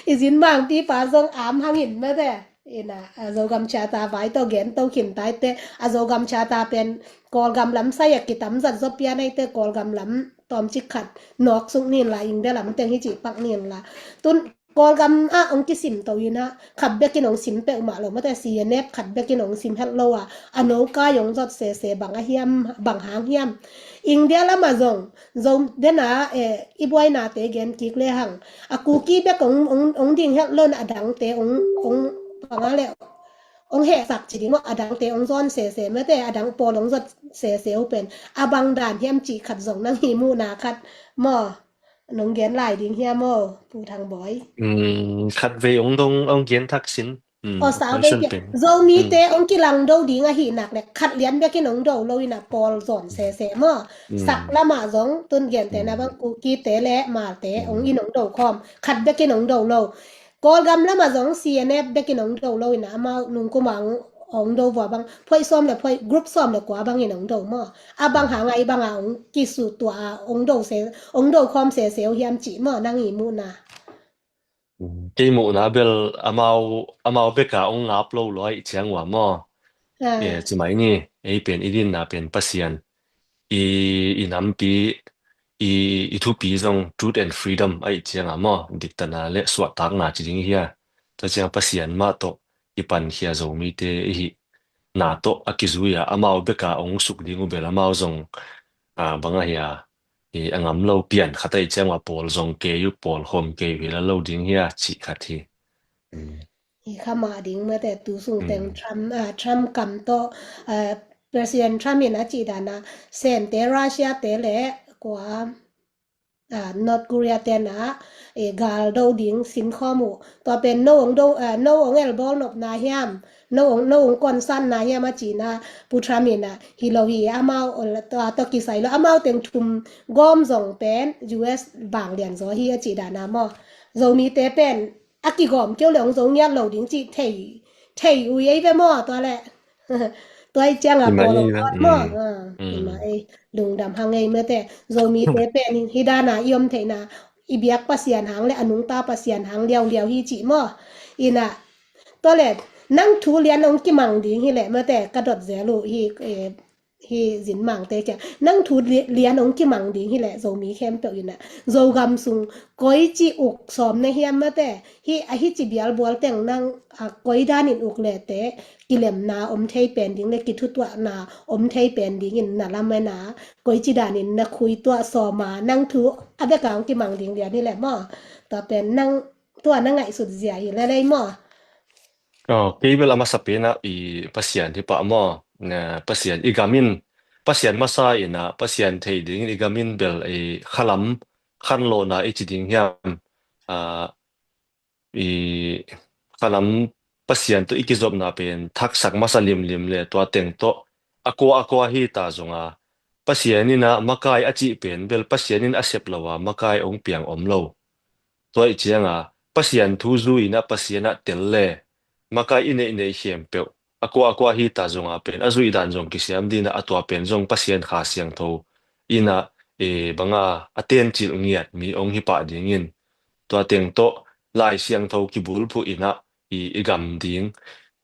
i zin mangpi pa zong am hangin mate ina a Zogam ciata vai to gen to khin tai te a Zogam ciata pen Kawlgam lam sai a kitam zat zo pian ei te Kawlgam lam tawmcik khat nawk suk nin la India lam teng hi cih pak nin la tun Kawlgam ah ong kisim to ina khat bekin ong sim peuh mah lo mate C N F khat bekin ong sim het lo a a no kai ong zot sese bang a hiam bang hang hiam India lama zong zo dena i buainate gen kik le hang a Kuki bek ong ding het lo na a dangte ong ong banga le ong hehsak ci ding maw a dangte ong zawn sese mate a dang pawl ong zot sese uh pen a bang dan hiam cih khat zong nang hi muhna khat maw nong gen lai ding hiam aw Pu Thang Bawi? Khat vei ong dong ong gen thak sin. Aw sau vei gen Zomite ong kilang do ding ahi nak le khat lian bekin ong do lo ina pawl zawn sese maw sak lama zong tun gente na bang Kukite le Malte ong in ong do khawm khat bekin ong do lo Kawlgam lama zong C N F bekin ong do lo ina amau nungkuma ong do vua bang phoih sawm le phoih group sawm le kua bangin ong do maw a bang hanga i banga ong kisu tua a ong do se ong do khawm sese uh hiam cih maw nang i muhna? Kei muhna bel amau amau beka ong ngap lo lua ih ciang ua maw? Ci mai ni ei pen i dinna pen Pasian i i nampi i i thupi zong truth and freedom a ih cianga maw diktana le suahtakna ci ding hia? Tua ciang Pasian mah tawh i pankhia Zomite i hih na tawh a kizui a amau beka ong suk ding uh bel amau zong bang ahi a i a ngam lo pian khat a ih ciang a pawl zong kei uh pawl khawm kei uh hi la lo ding hia cih khat hi. Hi kha mah ding mate tu sung teng Trump Trump kam tawh President Trump in a cih dana sente Russia te le kua North Korea tena gal do ding sin khawm uh tua pen no ong do no ong elbawl nopna hiam no ong no ong konsatna hiam a cihna Pu Trump in a hi lo hi amau tua tawh kisai lo amau teng thum gawm zong pen U S bang lian zaw hi a cih dana maw Zomite pen a kigawm keu le ong zo ngiat lo ding cih thei thei ui ei ve maw tua le tua i cianga pawl ong kawt maw ima ei lungdam hang ei mate Zomite pen hi dana i om theihna i biak Pasian hang le a nungta Pasian hang liauliau hi cih maw ina tua le nang thu lian ong kimang ding hi le mate ka dot zel uh hi hi zin mangte kia nang thu lian ong kimang ding hi le Zomi khempeuh ina Zogam sung koi ci uk sawm na hiam mate hi a hi ci bialbual teng nang a koi danin uk lete kilemna om thei pen ding le kithutuahna om thei pen dingin na lamena koi ci danin na khui tuah sawma nang thu a beka ong kimang ding lian hi le maw tua pen nang tua na ngaihsut zia hi le lei maw? Aw kei bel a masa penah i Pasian hi pah maw? Pasian i gamin Pasian masa inah Pasian thei dingin i gamin bel i khalam khanlawhna i ci ding hiam? I khalam Pasian tawh i kizopna pen thaksak masa limlim le tua teng tawh a kua a kua hi ta zonga Pasian inah makai a cih pen bel Pasian in a sep lo a makai ong piang om lo. Tua ih cianga Pasian thu zui inah Pasian ah tel le makai i neih neih khempeuh a kua a kua hi ta zonga pen a zuih dan zong kisiam dinah a tua pen zong Pasian Kha Siangtho inah banga a tencilh ngiat mi ong hi pah dingin tua teng tawh Lai Siangtho kibulphuh inah i i gam ding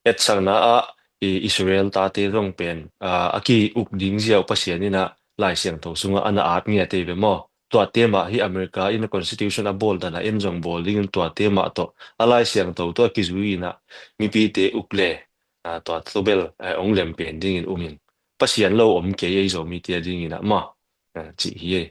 etsakna ah i Israel tate zong pen a ki-uk ding ziau Pasian inah Lai Siangtho sungah a na at ngiat ei ve maw? tuate mah hi America in a constitution a bawl dan a en zong bawl dingin tuate mah tawh a Lai Siangtho tawh a kizui in a mipite uk le, a, tua tawh bel, a, ong lem pen dingin um in. Pasian lo om kei ei Zomite a dingin a maw, a, cih hi ei.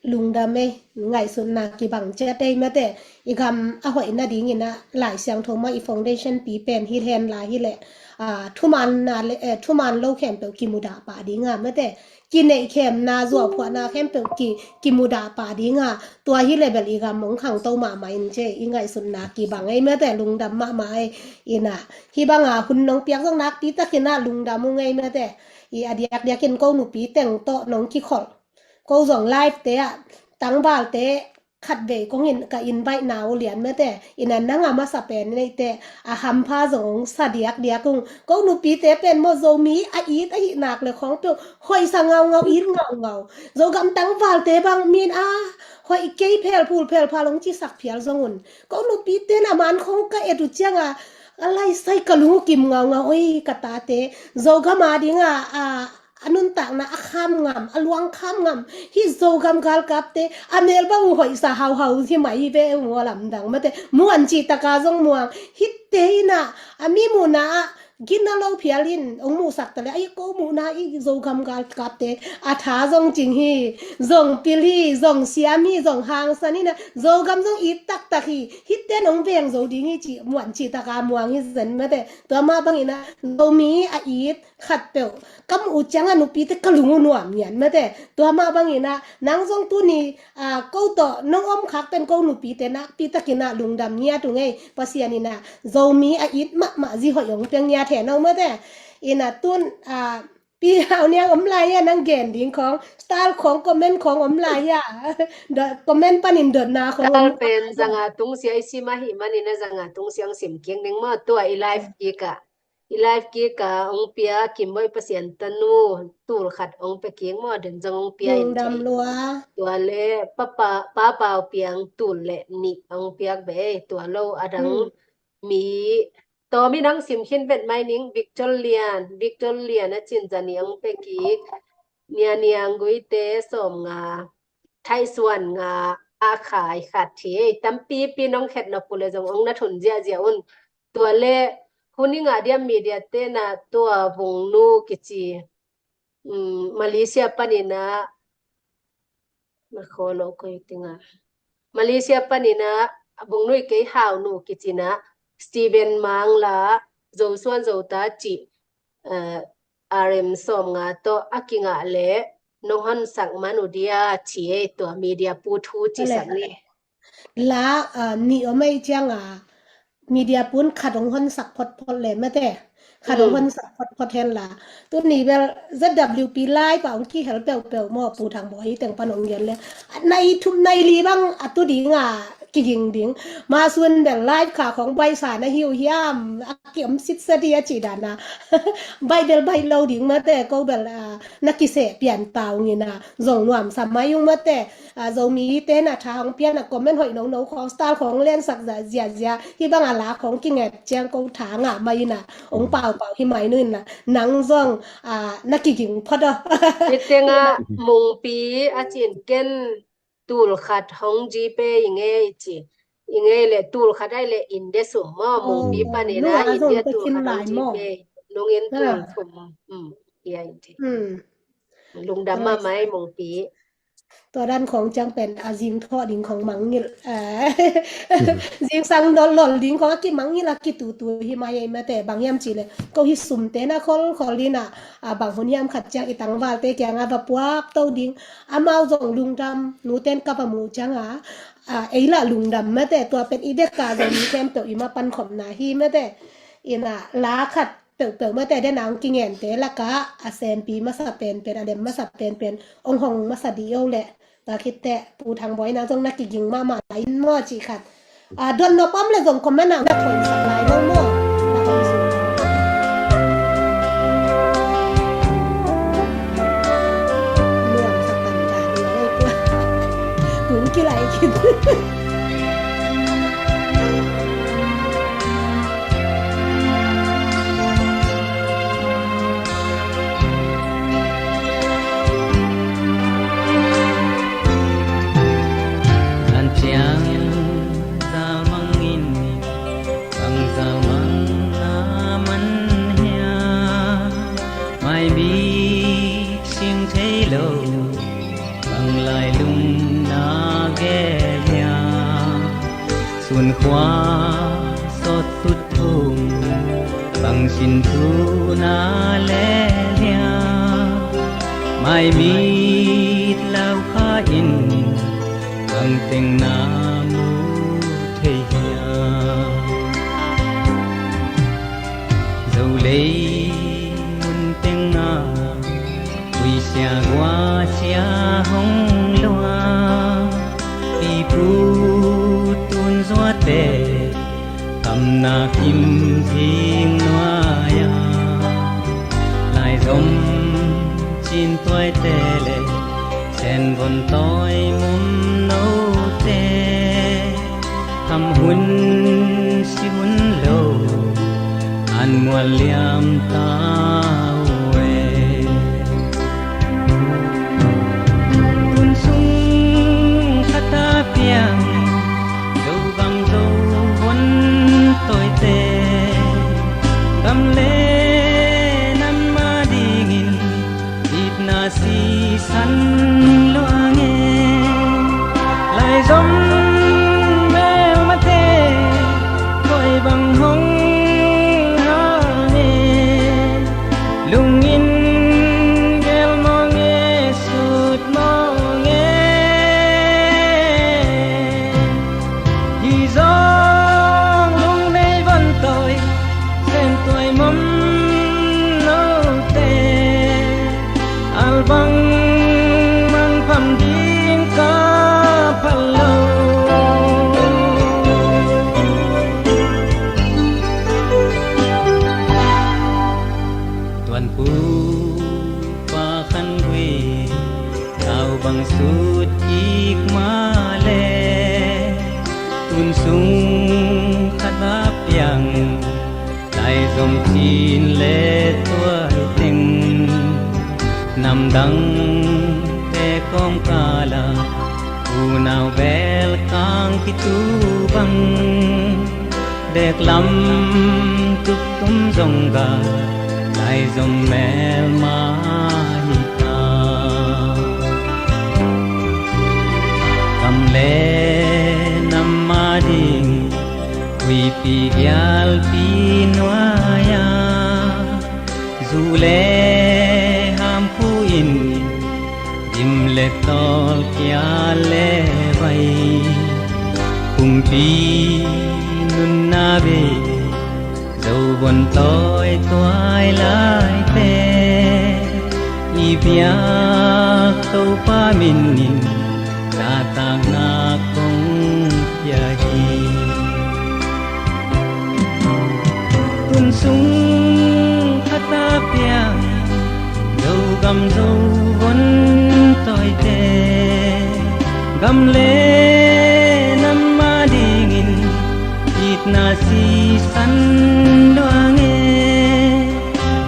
Lungdam ei, ngaihsutna kibang ciat ei mate, i gam a hoih nadingin a Lai Siangtho mah i foundation pi pen hi hen la hi leh, a, thuman na le, eh, thuman lo khempeuh kimudah pah ding a mate, kineih khemna, zuau phuahna khempeuh ki, kimudah pah ding a, tua hi leh bel i gam ong khangto mahmah in ci ei, i ngaihsutna kibang ei mate, lungdam mahmah ei. In a, hih bang a hun nong piak zong nakpi takin a lungdam ung ei mate. I a diakdiakin ko nupi teng tawh nong kikholh. Ko zong live te ah, tangvalte khatvei kong in, ka invite na uh lian mate. In a nang a masa pen neite, a hampha zong ong sa diakdiak ung. Ko nupite pen maw Zomi a it ahih nak le khawng peuh hoihsa ngaungau, it ngaungau. Zogam tangvalte bang min a hoih kei phelphul phelphal ong cisak phial zong un. Ko nupite na man khawng ka et uh ciang a, a laisai ka lung uh kim ngaungau. Oi, ka tate, Zogam a ding a, a, a nuntakna a kham ngam, a luang kham ngam. Hih Zogam galkapte a mel bang uh hoihsa hauhau hi mai hi ve ung aw, lamdang mate. Muan cih taka zong muang. Hihte in a, a mi muhna ah gina lo phial in ong muhsak ta le, ai ko muhna i Zogam galkapte a tha zong cing hi, zong pil hi, zong siam hi, zong hangsan in a, Zogam zong it taktak hi. Hihte in ong veng zo ding hi cih muan cih taka muang hi zen mate. Tua mah bangin a Zomi a it khatpeuh ka muh uh ciang a nupite ka lung uh nuam ngiat mate. Tua mah bangin a nang zong tuni, a, ko tawh nong om khak pen ko nupite nakpi takin a lungdam ngiat ung ei. Pasian in a Zomi a it mahmah zi hoih ong pia ngiat hen ung mate. In a tun, a, Pi Hau Niang om lai hia, nang gen ding khawng, style khawng, comment khawng om lai hia? Dot, comment panin dotna khawng om. Style pen zanga tungsia i sim ahih manin a zanga tungsia ong sim kik ning maw, tua i live kik a. I live kik a ong pia Kimboi Pasian tanu tul khat ong pia kik maw, den zong ong pia in lungdam lua. Tua le papa, Papau Piang tul le nih ong piak be, tua lo a dang mi tawm in ang sim khin vet mai ning. Victor Lian, Victor Lian a cin zani ong pia kik. Nia Niang Guite sawm nga, Thaisuan nga a khai khat hi. Tampipi nong khet nop uh le zong ong na thun ziahziah un. Tua le hun i ngah diam media te na tua Vungnu kici, um, Malaysia panin a, na kho lo koi tinga, Malaysia panin a Vungnu i kei Haunu kici na, Steven Mang la, Zosuan Zota ci, eh, R M sawm nga tawh a kingah le nong honsak man uh dia ci ei, tua media pu thu ci sak ni. La, ah, nih om ei ciang a, media pun khat ong honsak photphot le mate. Khat ong honsak photphot hen la. Tuni bel Z W P live a ong kihel peuhpeuh maw, Pu Thang Bawi teng pan ong gen le. Nai thum nai li bang a tu ding a kiging ding. Ma sun bel live kha khawng baisa na hi uh hiam, a kiam sitsa di a ci dan a. Bai bel bai lo ding mate, ko bel, ah, na kiseh pian ta ung in a. Zong nuamsa mai ung mate. A, Zomite na tha hong pian a comment hoih nono khawng, style khawng lensak ziazia. Hih bang a la khawng kinget ciang ko tha ngah mai in a, ong paupau hi mai nu in a, nang zong, a, na kiging phot aw. Hih teng a Mungpi a cin ken tul khat hong GPay i ngei ci. I ngei le tul khat ai le India sum maw, Mungpi panin a India tul khat hong GPay. Nungin tul thum. Um, ia in ti. Lungdam mahmah ei Mungpi. Tua dan khawng ciang pen a zing thawh ding khawng mangngilh. Zingsang lol lol ding khawng a kimangngilh a kitutu hi mai ei mate, bang hiam cih leh ko hih sumte na kholkhol in a, a bang hun hiam khat ciang i tangvalte kiangah va puak to ding. Amau zong lungdam, nute in ka va muh ciang a, a, ei lah lungdam mate, tua pen i bek a Zomi khempeuh i ma pankhopna hi mate. In a la khat peuhpeuh mate, den a hong kingente lakah a sempi masa penpen, a lem masa penpen hong hong masa dih o leh. Tua khit teh Pu Thang Bawi nang zong na kiging mahmah lai in maw cih khat. A, dot nop om leh zong comment ah na koihsak lai nang maw. Na koihsak. Nuamsa pan ta hi ei tua. Kung kilai khit. Ka mang na man hiam, maimik sing thei lo, bang lai lung na gel hiam? Sunkhua sawt tut thum, bang sin thu na lel hiam? Maimik lau kha in, bang teng na mu thei hiam? Zolei mun tengah, huisia guasia hong luang, pipu tun zuate, kamna kim zing nuai-a, laizom cin tuaite le, senvon tawi mum note, tham hun si hun lo, an mual liam ta uh e. Tun sung khat a piang, Zogam Zovon tawite, gam le nam adingin itna sisan luang e. Laizom melmate, koi bang hong hang e? Lungin gel mawng e, sut mawng e. Hi zong lungdei von tawi, sen tuai mom note, albang mangpham ding ka phal lo. Tuanpu Pa Khan Gui, thau bang sut kik mah le, tun sung khat a piang, laizom cin le tuai teng, namdangte kawmkal ah, unau bel kang kitu bang, deklam tuktum zong gah, laizom melma hi ta. Gam le nam ading, huipi gialpi nuai-a, zu le ham khu in, dim le tawl, kia le vai, kumpi nunna bei, Zovon tawi tuai laite, i biak Topa min in, zahtakna kong pia hi. Tun sung khat a piang, Zogam Zovon tawite, gam le nam adingin itna sisan luang e.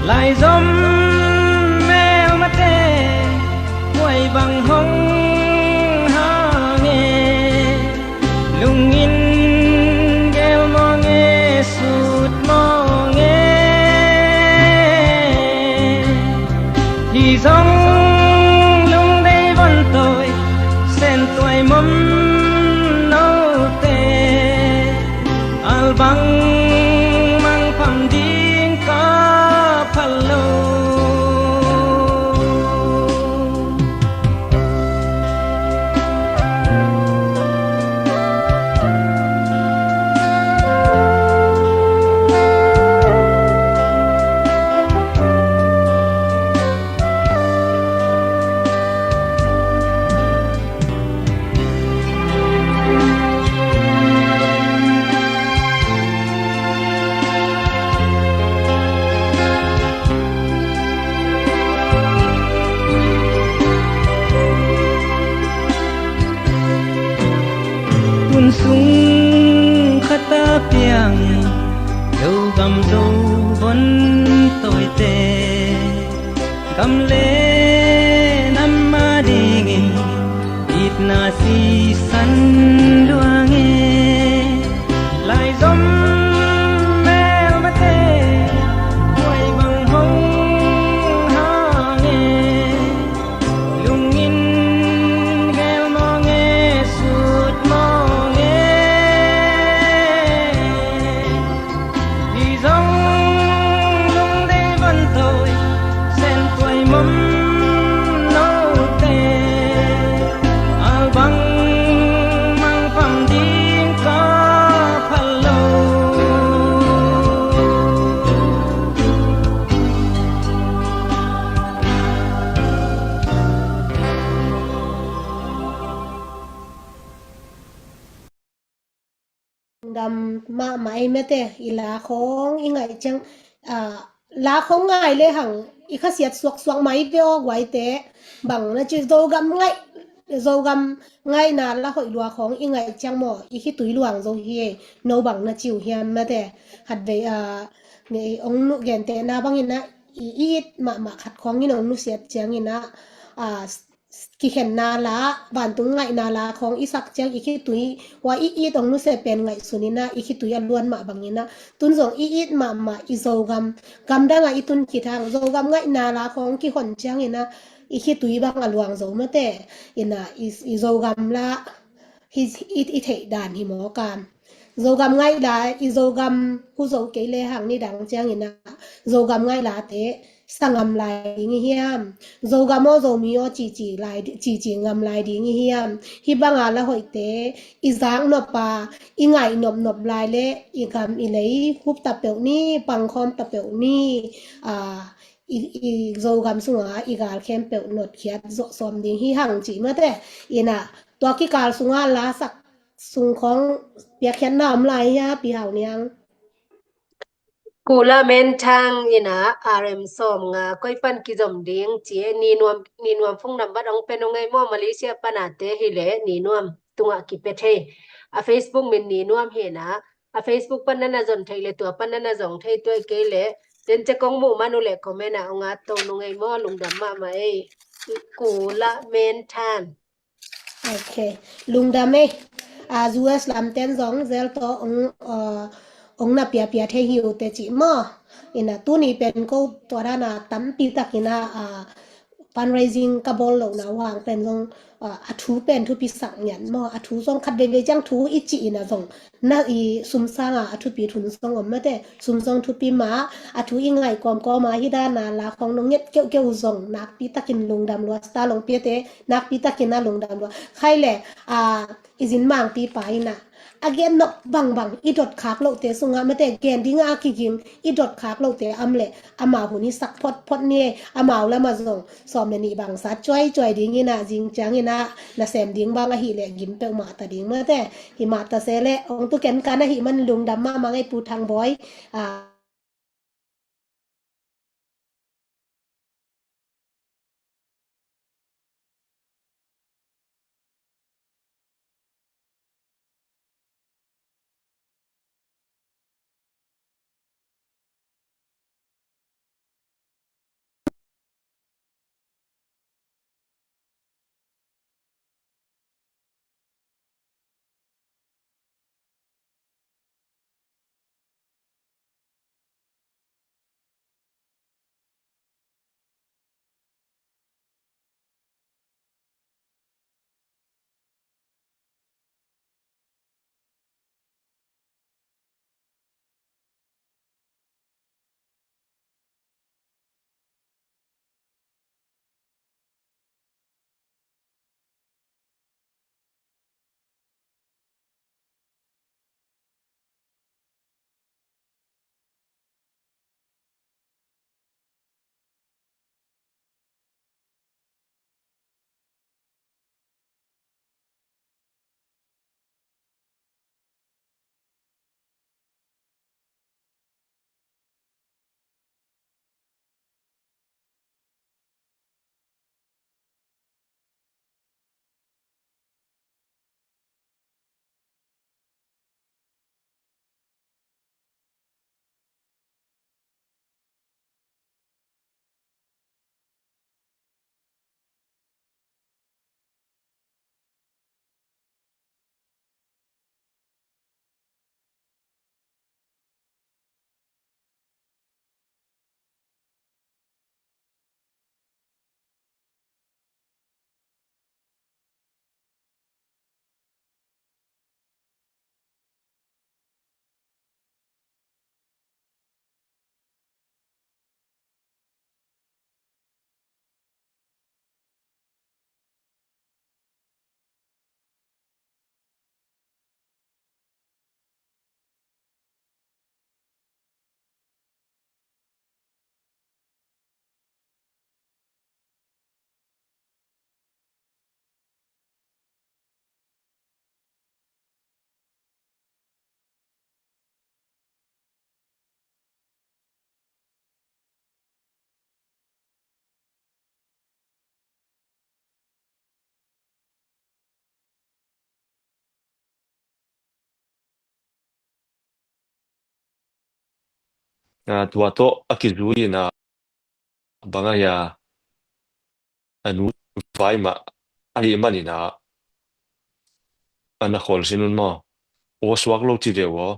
Laizom melmate, koi bang hong hang e? Lungin gel mawng e, sut mawng e. Hi zong lungdei von tawi, sen tuai mom note, albang mangpham ding ka phal lo. Tun sung khat a piang, Zogam Zovon tawite, gam le nam adingin itna sisan luang e. Laizom mahmah ei mate, i la khawng i ngaih ciang, a, la khawng ngai lehang i khasiat suaksuak mai ve aw guaite. Bang na ci, Zogam ngaih, Zogam ngaihna la hoih lua khawng i ngaih ciang maw, i khitui luang zo hi ei. No bang na ci uh hiam mate. Khatvei, a, ong nu gentehna bangin ah, i it mahmah khat khawngin ong nusiat ciangin ah, a, kikhenna la, vantung ngaihna la khawng i sak ciang i khitui, hua i it ong nusia pen ngaihsun in ah, i khitui a luan mah bangin ah, tun zong i it mahmah i Zogam, gamdang ah i tun khit hang, Zogam ngaihna la khawng kihon ciangin ah, i khitui bang a luang zo mate, in ah, i, i Zogam la, hi, i, i theih dan hi maw ka. Zogam ngaih la, i Zogam hu zo kei lehang nidang ciangin ah, Zogam ngaih late sa ngam lai ding i hiam? Zogam aw, Zomi aw, cici lai, cici ngam lai ding i hiam? Hih banga la hoihte i zak nop a, i ngaih nopnop lai leh i gam i lei hup ta peuh ni, pangkhawm ta peuh ni, a, i, i Zogam sunga i gal khempeuh notkhiat zawh sawm ding hi hang ci mate. In ah, tua kikal sunga la sak sung khawng piakkhiatna om lai hia, Pi Hau Niang? Kula Men Thang in ah, R M sawm nga, koi pan kizom ding ci e, Ni Nuam, Ni Nuam phone number ong pe nung ei maw, Malaysia pan a te hi leh, Ni Nuam tungah kipia thei. A Facebook min Ni Nuam hi in ah, a Facebook pan na na zon thei leh, tua pan na na zong thei, tua hi kei leh, den ce kong muh man uh leh comment ah ong at to nung ei maw, lungdam mahmah ei. Kula Men Thang. Ok. Lungdam ei. A, U S lamten zong zel tawh ong, a, ong na piapia thei hi uh teh ci maw. In ah tuni pen ko tua dan a tampi tak in ah, a, fundraising ka bawl lohna uh hang pen zong, a, a thu pen thupi sak ngiat maw. A thu zong khat veivei ciang thu i cih in ah zong na i sum sanga a thupi thun zong om mate, sum zong thupi mah, a thu i ngaih kawmkawm a, hih dan a la khawng nong nget keuhkeuh uh zong nakpi takin lungdam lua, star long piate nakpi takin a lungdam lua. Khai leh, a, i zin mangpipa in ah, a gen nop bangbang i dot khak lohte sungah mate, gen ding a kiging i dot khak lohte om leh, amau hun i sak photphot ni ei, amau lamah zong sawm le nih bang sat cuaicuai ding in ah, zing ciangin ah nasem ding bang ahih leh gim peuhmah ta ding mate. Himah ta se leh, ong tu kenkan ahih man lungdam mahmah ei Pu Thang Bawi. A, Ah, tua tawh a kizui in ah bang a hia, a nu vai mah ahih manin ah a na khawl sin un maw? Aw suak lo ci ve uh aw.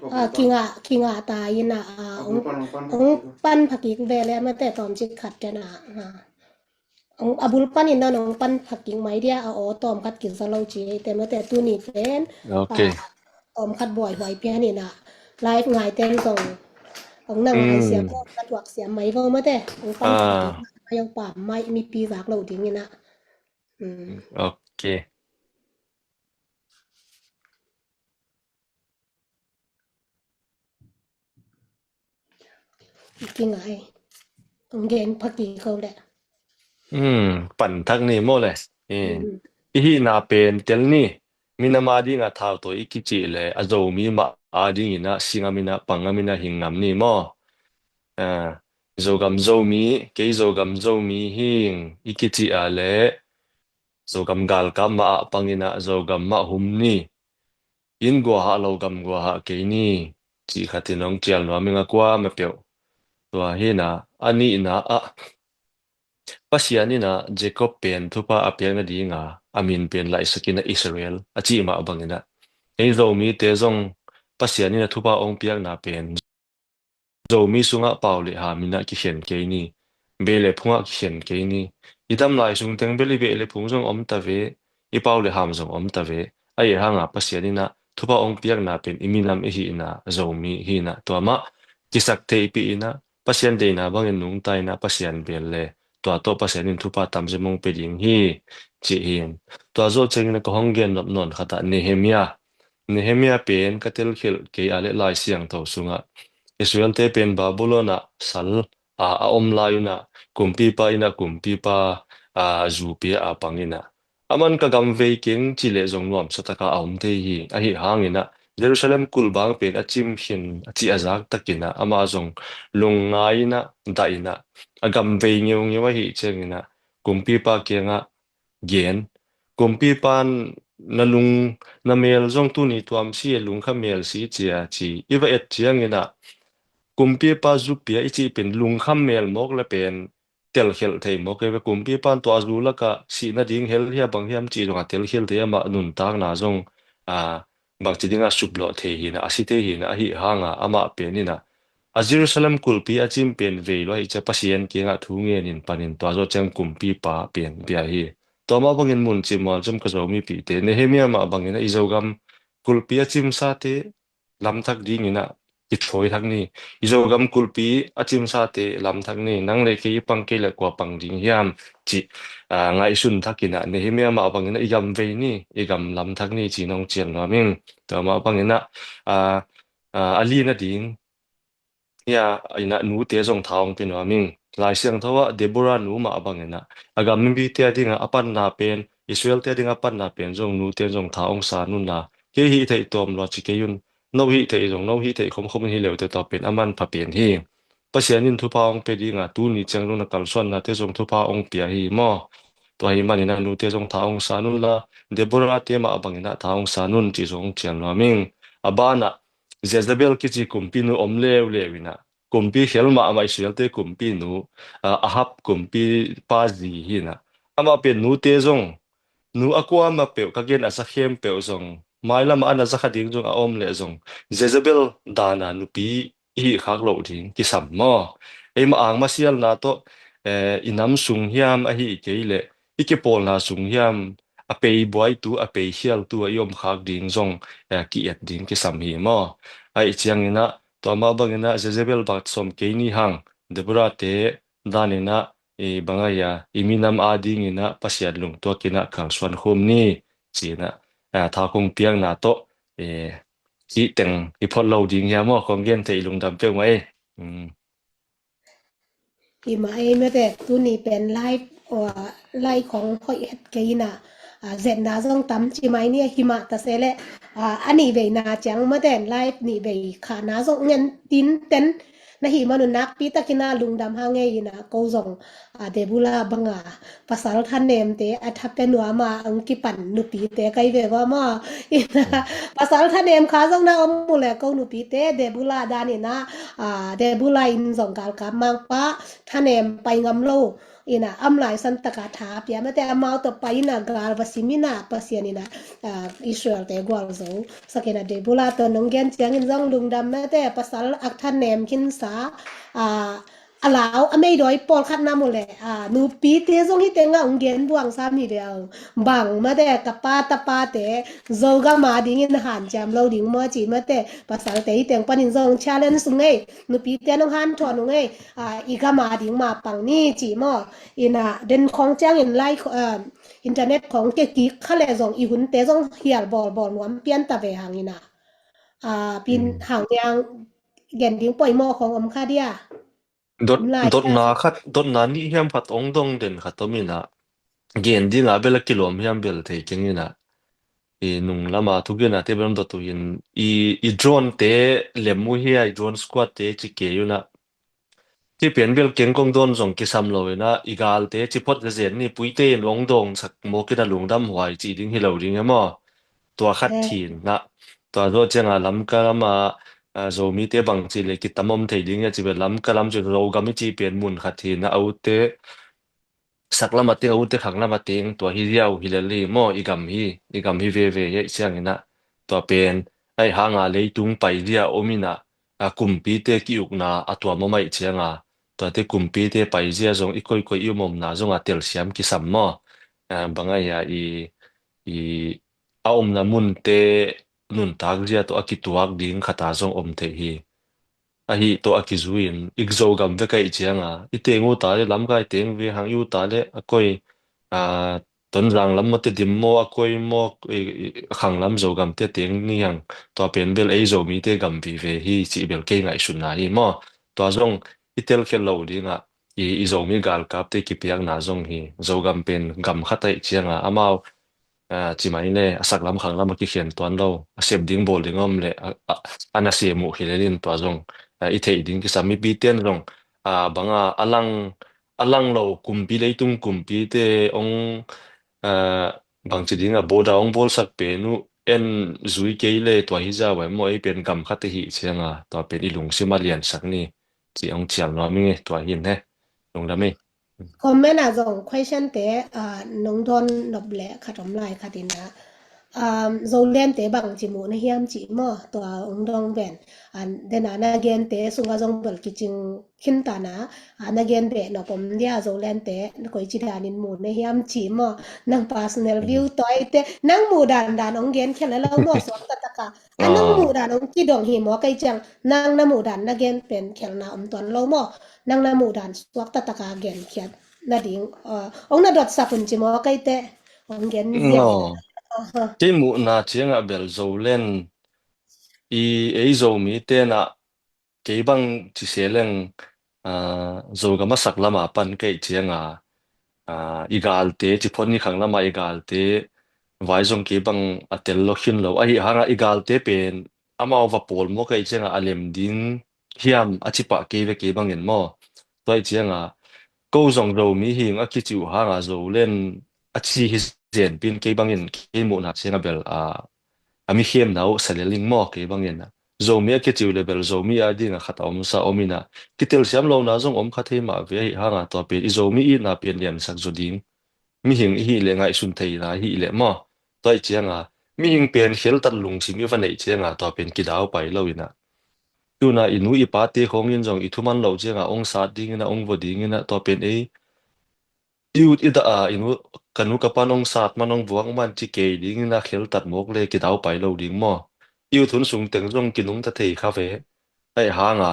Ah, kingah, kingah ta in ah, ah, hong, hong pan phakik ve le mate tawm cik khat ten ah, ah. Hong, a bul panin na hong pan phakik mai dia, a aw tawm khat kiza lo ci te mate tuni pen. Okay. Ah, tawm khat buaihuai pian in ah live ngai ten zong hong na ngai siam lo, na tuak siam mai vo mate. Hong pan phakik mai hong pam mai mipi zak lo ding in ah. Okay. Kingai. Hong gen phakik ko le. Hmm, pan thak ni maw le. Eh. I hihna pen tel ni. Minam a dingah thau tawh i kicih le a Zomi mah a dingin ah singam in ah pangngam in ah hing ngam ni maw? Ah, Zogam Zomi, kei Zogam Zomi hing i kicih a le Zogam galkap mah ah pangin ah Zogam mah hum ni. In guahah lo gam guahah kei ni. Cih khatin hong cial nuam ing a kuamah peuh. Tua hi in ah a nihna ah Pasian in ah Jacob pen thupha a piak nadinga a min pen laihsak in ah Israel a cih mah bangin ah ei Zomite zong Pasian in ah thupha hong piakna pen Zomi sungah pau le ham in ah kikhen kei ni. Beh le phungah kikhen kei ni. I dam lai sung teng bel i beh le phung zong om ta ve. I pau le ham zong om ta ve. Ahih hanga Pasian in ah thupha hong piakna pen i minam i hihna Zomi hi in ah tua mah kisak theihpih in ah Pasian deihna bangin nungta in ah Pasian bel le tua tawh Pasian in thupha tamzia mong pe ding hi, ci hi. Tua zawh ciangin ka hong gen nop nawn khat ah Nehemia. Nehemia pen ka telkhelh kei a le Lai Siangtho sungah Israelte pen Babylon ah sal a, a om lai un ah kumpipa in ah kumpipa a, zu pia a pang in ah aman ka gam vei keng ci leh zong nuamsa taka a om thei hi. Ahi hangin ah Jerusalem kulbang pen a cim khin a cih a zak takin ah amah zong lungngai in ah dah in ah a gam vei ngeungeu ahi ciangin ah kumpipa kiangah gen. Kumpipa in na lung na mel zong tuni tuam si e, lungkham mel si ci a ci. I va et ciangin ah kumpipa zu pia i cih pen lungkham mel mawk le pen telkhelh thei mawk e ve. Kumpipa in tua zu lakah sih nading hel hia bang hiam cih zong a telkhelh thei, amah nuntakna zong a bangci dingah suplawh thei hi in ah a si thei hi in ah ahi hanga amah pen in ah a Jerusalem kulpi a cim pen vei lua hi cia Pasian kiangah thu ngenin panin tua zawh ciang kumpipa pen bia hi. Tua mah bangin mun cih mual cim ka Zomipihte Nehemia mah bangin ah i Zogam kulpi a cimsate lamthak dingin ah kithawi thak ni. I Zogam kulpi a cimsate lamthak ni. Nang le kei i pang kei le kua pang ding hiam cih a, ngaihsun thakin ah Nehemia mah bangin ah i gam vei ni, i gam lamthak ni ci nong cial nuam ing. Tua mah bangin ah a, a, a li nading hia in ah nute zong tha hong pia nuam ing. Lai Siangtho ah Deborah nu mah bangin ah a gam mipite a dingah a panna pen, Israelte a dingah a panna pen zong nute zong tha hong san un la. Kei hih theih tuam lua ci kei un. No hih theih zong no hih theih khomkhom in hi leute tua pen a manpha pen hi. Pasian in thupha hong pia dinga tuni ciang zong na kalsuannate zong thupha hong pia hi maw? Tua hi manin ah nute zong tha hong san un la, Deborah te mah bangin ah tha hong san un ci zong hong cial nuam ing. A banah Jezebel kici kumpinu om leuleu in ah kumpi khel mahmah Israelte kumpinu, a, Ahab kumpipa zi hi in ah amah pen nute zong nu a kuamah peuh ka gen a za khempeuh zong mailamah a na za kha ding zong a om leh zong Jezebel dana nupi i hih khak loh ding kisam maw? Eimah angmasialna tawh, eh, i nam sung hiam ahi kei leh i kipawlna sung hiam a pei buaitu a pei khialtu a i om khak ding zong, eh, ki-et ding kisam hi maw? Ahi ciangin ah tua mah bangin ah Jezebel bang sawm kei ni hang, Deborah te danin ah i bang a hia i minam a dingin ah Pasian lungtuakin ah kalsuan khum ni ci in ah, a, tha kong piakna tawh, e, cih teng i phot lo ding hiam aw, kong gen thei lungdam peuhmah e. Hi mah e, mate tuni pen live, live khong hoih het kei in ah, a, zetna zong tam ci mai ni a, hi mah ta se leh, a, a nih veina ciang mate live nih vei khahna zong ngen tin ten Na hih manun nakpi takin a lungdam hang ei ina ko zong, a, Debula banga pasal thanemte a tha pia nuam a ang kipan nupite kai ve va maw. Ina pasal thanem kha zong na om mu le ko nupite Debula dan ina, a, Debula in zong galkap mangpa thanem pai ngam lo. Ina am lai san taka tha pia mate amau tawh pai ina gal va sim ina Pasian ina, a, Israel te gual zo. Sakina Debula tawh nong gen ciangin zong lungdam mate pasal a thanem khinsa, a, a lau a meidawi pawlkhat na mu le, a, nupite zong hi teng a ong gen buang sam hi ve ang. Bang mate ka pa tapa te Zogam a dingin hanciam lo ding maw ci mate pasal te hi teng panin zong challenge ung ei. Nupite nong hanthawn ung ei. A, i gam a ding ma pang ni ci maw. Ina den khawng ciangin lai, a, internet khawng ke kik kha le zong i hunte zong hial bawlbawl nuam pian ta ve hang ina. A, pin hang niang gen ding poimaw khawng om kha dia. Dot, dotna khat, dotna nih hiam khat ong dong den khat om ina. Gen dinga bel a kilawm hiam bel thei keng ina. I nung lama thugena te bel dot uh hin i, i drone te lem uh hi a, i drone squad te ci kei una. Ci pen bel keng kong dawn zong kisam lo ina, i galte ci phot zezen ni puite in ong dawngsak mawk ina lungdam huai ci ding hi lo ding emaw. Tua khat thin na. Tua zawh cianga Lamka lama, a, Zomite bang ci le kitam om thei ding ia ci bel Lamka lam ci Zogam i ci pen mun khat thin na a ute sak lama teng a ute khang lama teng tua hi ziau hi lel hi maw i gam hi, i gam hi veve hi ciangina. Tua pen ai hanga leitung pai zia om ina, a, kumpite ki-ukna a tuam om aih cianga tuate kumpite paizia zong i koikoi i umomna zonga telsiam kisam maw? A, bang aia i, i a omna munte nuntak zia tawh a kituak ding khata zong om theih hi. Ahi tawh a kizui in i Zogam vek aih cianga i teng uta le Lamka i teng ve hang i uta le a koi, a, Tonzang lam mawte dim maw a koi maw, i, i, khanglam Zogamte teng ni hang tua pen bel ei Zomite gam vive hi cih bel kei ngaihsutna hi maw? Tua zong i telkhial lo dingah i, i Zomi galkapte kipiakna zong hi Zogam pen gam khat aih cianga amau, a, cimai le a saklam khanglam a kikhen tuan lo a sep ding bawl ding om le a, a, a na sem uh hi lelin tua zong, a, i theih ding kisam mipite in zong, a, banga a lang a lang lo kumpi leitung kumpite ong, a, bangci dinga boda ong bawlsak pen uh en zui kei le tua hi za vai maw ei pen gam khat hi cianga tua pen i lungsim a liansak ni ci ong cial nuam ing e tua hin he lungdam ei. Comment ah zong question te, a, nong dawn nop le khat om lai khat ina, a, Zolente bangci muh na hiam ci maw tua ong dong ven. A, dena na gente sunga zong bel kicing khintana, a, na gen beh nop om dia Zolente na koici danin mu na hiam ci maw? Nang personal view toite nang muh dandan ong gen khel lo maw suak tataka. A nang muh dan ong kidong hi maw kei ciang nang na muh dan na gen pen khelna om tuan lo maw? Nang na muh dan suak tataka gen khiat nading, a, ong na dotsak un ci maw keite ong gen ziau. Kei muhna ciangah bel Zolen i ei Zomi tenah kei bang ci se leng, a, Zogam a sak lama pan kei cianga, a, i galte ci phot ni khang lama i galte vai zong kei bang a tel lo khin lo ahi hanga i galte pen amau va pawl maw kei cianga a lem ding hiam a ci pah kei ve kei bangin maw? Tua i cianga ko zong Zomi hing a kici uh hanga Zolen a ci hi zenpin kei bangin kei muhna cianga bel a a mi khemna uh sa lel ing maw kei bangin a Zomi a kiciu le bel Zomi a dinga khat a omsa om ina kitelsiam lona zong om kha thei mah ve ahi hanga tua pen i Zomi itna pen liansak zaw ding mihing i hih le ngaihsun theina i hih le maw? Tua i cianga mihing pen kheltat lungsim i va neih cianga tua pen kidau pai lo ina tuna i nu i pate khawngin zong i thuman lo cianga ong sat dingina ong vaw dingina tua pen ei i ut i dah a i nu ka nu ka pan ong sat man ong vuak man ci kei dingina kheltat mawk le kidau pai lo ding maw? I ut hun sung teng zong kinungta thei kha ve. Ahi hanga,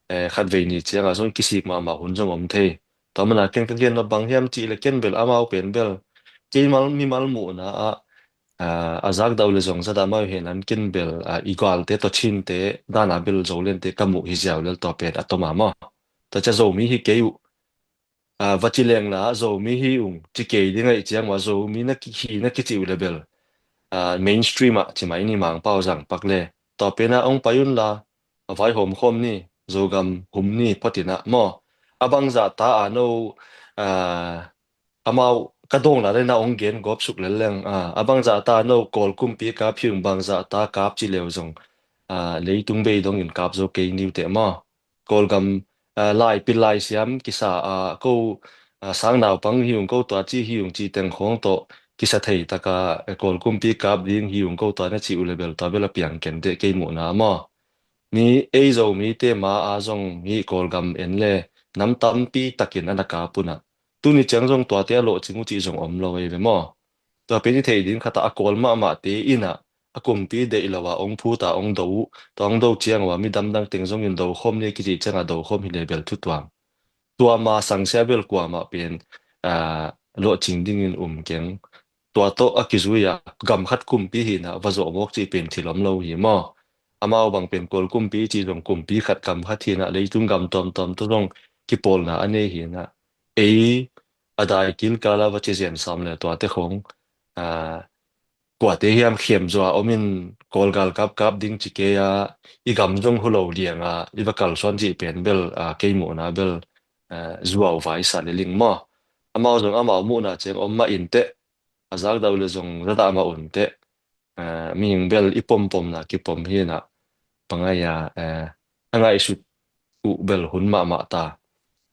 eh, khatvei ni cianga zong kisik mahmah hun zong om thei. Tua mana ken ka gen lo bang hiam cih le ken bel amau pen bel keimal mimal muhna ah, ah, a zakdau le zong zada amau hen an ken bel, ah, i galte tawh chinte dana bel Zolente ka muh hi ziau lel tua pen a toma maw? Tua cia Zomi hi kei uh. A, va ci lengla Zomi hi ung ci kei ding ahi ciang ua Zomi na ki, hi na kici uh le bel, a, mainstream ah ci mai ni Mangpau zang pak le tua pena ong pai unla a vaihawm khawm ni Zogam hum ni photinah maw. A bangzah ta a no, a, amau ka dawngna le na ong gen gawp suk lel leng, a, a bangzah ta no Kawl kumpi kap hi ung, bangzah ta kap ci leu zong, a, leitung bei dongin kap zo kei niu teh maw. Kawlgam, a, lai pil lai siam kisa, a, ko, a, sang naupang hi ung, ko tua ci hi ung ci teng khawng tawh kisa thei taka, a, Kawl kumpi kap ding hi ung, ko tua na ci uh le bel tua bel a piang ken teh kei muhna maw. Mi ei Zomite ma a zong hi Kawlgam en le nam tampi takin a na kap unah. Tuni ciang zong tuate a lawhcing uh cih zong om lo ei ve maw. Tua pen i theih ding khatah a Kawl mahmahte inah a kumpi deih lo a ong phut a ong do uh, tua ong do ciang uh a mi damdang teng zongin do khawm ni kicih ciangah do khawm hi le bel thutuam. Tua ma sangsia bel kuamah pen, a, lawhcing dingin um keng. Tua tawh a kizui a gam khat kumpi hinah va zawh mawk cih pen thil om lo hi maw. Amau bang pen Kawl kumpi cih zong kumpi khat gam khat hinah leitung gam tuamtuam tawh zong kipawlna a nei hinah. Ei a dai kilkala va ci zen sam le tuate khong, a, kuate hiam khem zua omin Kawlgal kapkap ding ci kei a i gam zong hu lo lianga i va kalsuan cih pen bel, a, kei muhna bel, a, zuau vai sa le ling maw. Amau zong amau muhna ciang om mah in teh, a zakdau le zong zadah mah un teh, a, mihing bel i pompomna kipom hinah, pangai a, a, a ngaihsut uh bel hun mahmah ta.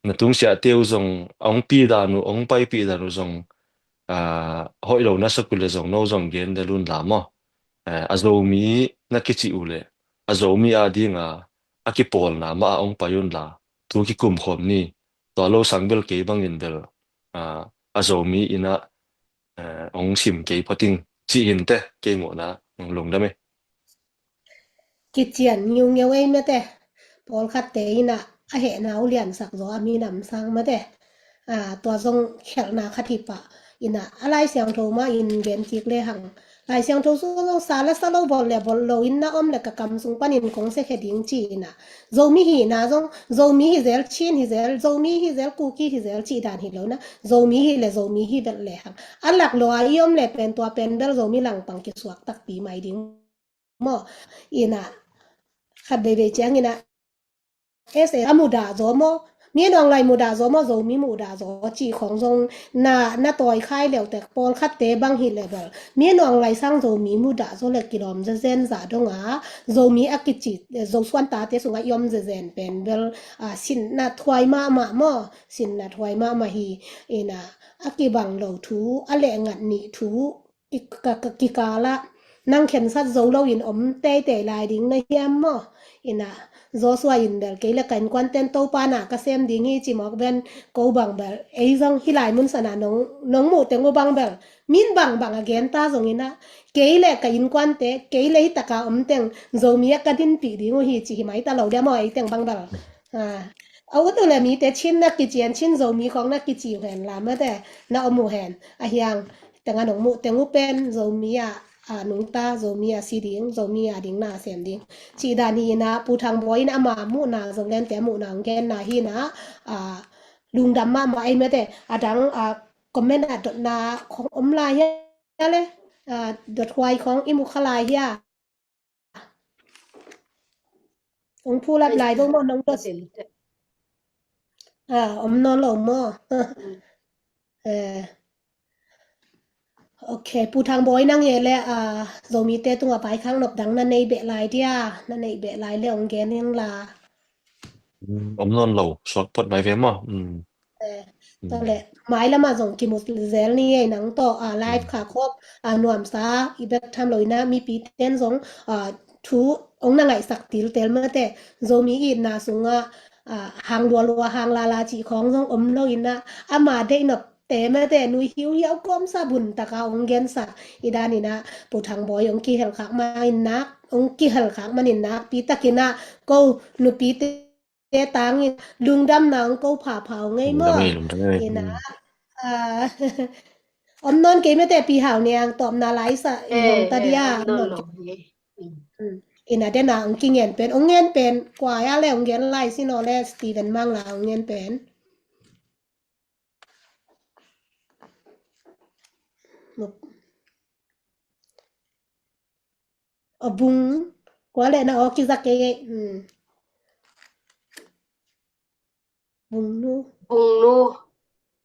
Na tungsiahte uh zong a ong pi dan uh, ong paipih dan uh zong, a, hoih lo na sak uh le zong no zong gen del un la maw. A, a Zomi na kici uh le a Zomi a dinga a kipawlna mah a ong pai un la, tu kikum khawm ni, tua lo sang bel kei bangin bel, a, a Zomi inah, a, ong sim kei photing ci in teh kei muhna ong lungdam e. Kician ngiungeu ei mate. Pawlkhatte inah a hehna uh liansak zaw a minam sang mate. A, tua zong khelhna khat hi pah. Inah a Lai Siangtho mah in gen kik le hang. Lai Siangtho sung zong sa la sa lo, bol le bol lo in na om le ka kam sung panin kong sia khe ding ci inah. Zomi hina zong, Zomi hi zel, Chin hi zel, Zomi hi zel, Kuki hi zel, ci dan hi lo na. Zomi hi le Zomi hi bel le hang. A lak lo a i om le pen tua pen bel Zomi langpang kisuak takpi mai ding maw. Inah khat veivei ciang inah S A a mudah zaw maw, mi nuang lai mudah zaw maw, Zomi mudah zaw cih khawng zong na, na tawi khai leutek pawlkhatte bang hi le bel mi nuang lai sang Zomi mudah zaw le kilawm zezen zah donga Zomi a kici, Zosuan tate sungah i om zezen pen bel, a, sinna thuai mahmah maw, sinna thuai mahmah hi. Inah a kibang lo thu, a lehngat nih thu, kika, kikala nang khensat zo loin om teitei lai ding na hiam maw? Inah Joshua in bel kei le ka innkuanten Topa na ka sem ding hi ci mawk ben, ko bang bel ei zong hi lai mun sana nong, nong muh teng uh bang bel min bangbang a gen ta zong inah kei le ka innkuante, kei le hi taka om teng Zomi a ka dinpih ding uh hi ci hi mai ta lo dia maw ei teng bang bel. A, a ut uh le mite Chin na kician Chin Zomi khawng na kici uh hen la mate na om uh hen. A hiang teng a nong muh teng uh pen Zomi a, a, nungta Zomi a si ding, Zomi a ding na sem ding. Cih dan hi inah Pu Thang Bawi in ama muhna zong lente a muhna hong genna hi inah, a, lungdam mahmah ei mate. A dang, a, comment a dotna khong om lai hia le, a, dot huai khong i mu kha lai hia. Ong pulap lai bang maw nong dot. A, om nawn lo maw. Eh. Ok, Pu Thang Bawi nang e le, a, Zomite tungah vaikhak nop dang na nei beh lai dia, na nei beh lai le ong gen ing la. Om nawn lo, suak phot mai ve maw. Eh, tua le mai lamah zong kimu zel ni ei nang tawh, a, live kha khop, a, nuamsa i bek tham lo inah mipi ten zong, a, thu ong na ngaihsak tiltel mate, Zomi itna sungah, a, hang lualua hang lala cih khawng zong om lo inah ama deih nop te mate nui hiuhiau kawmsa bun taka ong gensak i dan inah Pu Thang Bawi ong kihel khak man inah, ong kihel khak man inah pi takinah ko nupite tangin lungdamna ong ko phapha ong ei maw. Inah, a, om nawn kei mate Pi Hau Niang tawpna lai sa i ong ta dia. Inah dena ong kingen pen, ong ngen pen kua a le ong gen lai sinaw le Steven Mang la ong ngen pen. A bung kua le na aw kizak kei. Vungnu. Vungnu.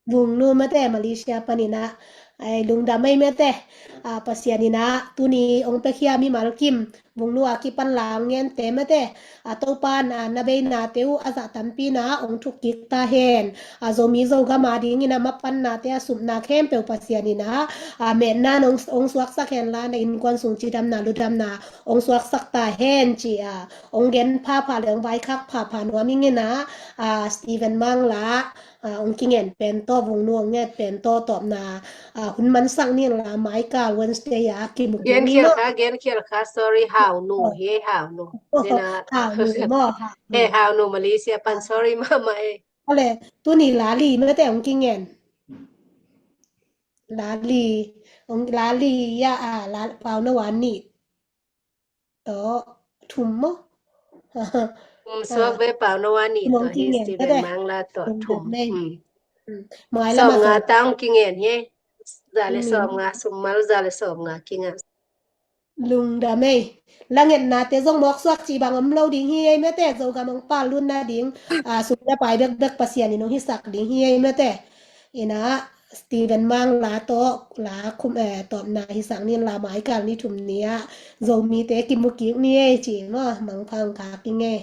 Vungnu mate, Malaysia panin ah, ai, lungdam ei mate. A, Pasian in ah tuni ong piakhia mimal kim Vungnu a kipan la ong gente mate, a, Topa'n, a, na beinate uh a zah tampi in ah ong thuk kik ta hen. A, Zomi Zogam a dingin ah mapannate a supna khempeuh Pasian in ah, a, metna ong, ong suaksak hen la, na innkuan sung cidamna ludamna ong suaksak ta hen ci a, ong gen phapha le ong vaikhak phapha nuam ing in ah, a, Stephen Mang la, a, ong kingen pen tawh, Vungnu ong nget pen tawh tawpna, a, hun mansak ni la, maikal Wednesday a kimu kik ni maw. Genkhial kha, genkhial kha, sorry, Hau nu, he Hau nu. Hau nu maw, Hau nu. He Hau nu, Malaysia pan, sorry mama e. Ale, tuni la li mate ong kingen. La li, ong la li ya, a, la, pau na wan ni. Tawh thum maw? Thum suak ve, pau na wan ni tawh hi, Stephen Mang la tawh thum. Sawmnga tang kingen hi. Za le sawmnga, summal za le sawmnga kingen. Lungdam ei. La ngetnate zong mawk suak ci bang om lo ding hi ei mate, Zogam ong pal lutna ding, a, sum le pai bekbek Pasian in ong hisak ding hi ei mate. In ah, Stephen Mang la tawh, la khum, eh, tawpna hisak ni la, maikal ni thum ni ah Zomite kimu kik ni ei ci maw, mangpha ong kak ing ei.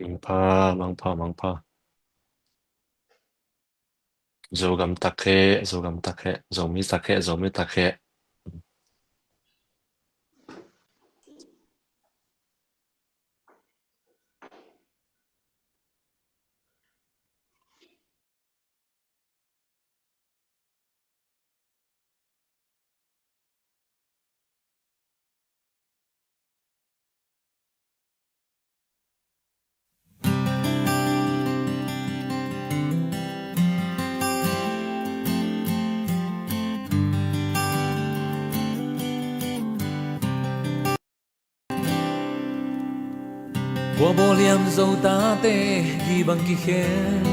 Mangpha, mangpha, mangpha. Zogam tak he, Zogam tak he, Zomi tak he, Zomi tak he. Kua bawliam Zo tate gih bang kikhen,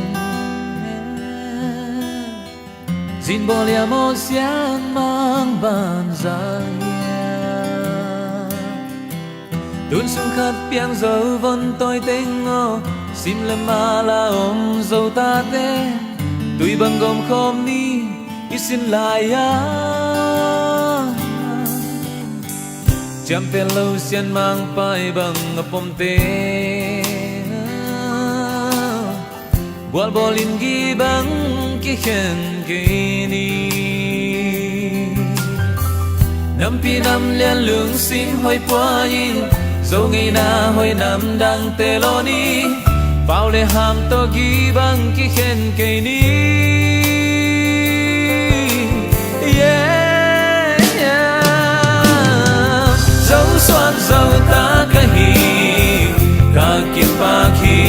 zin bawliam aw sian mang banza hiam? Tun sung khat piang zo von tawi teng aw, sim le mala om Zo tate, tui bang gawm khawm ni i sin lai-a. Ciamteh lo sian mangpai bang a pomte, bualbawl in gih bang kikhen kei ni. Nampi nam lian lungsim hoih pua in, Zo ngeina hoih namdangte lawn ni. Pau le ham tawh gih bang kikhen kei ni. Yeah, yeah. Zo suan Zo ta ka hi, ka kipak hi.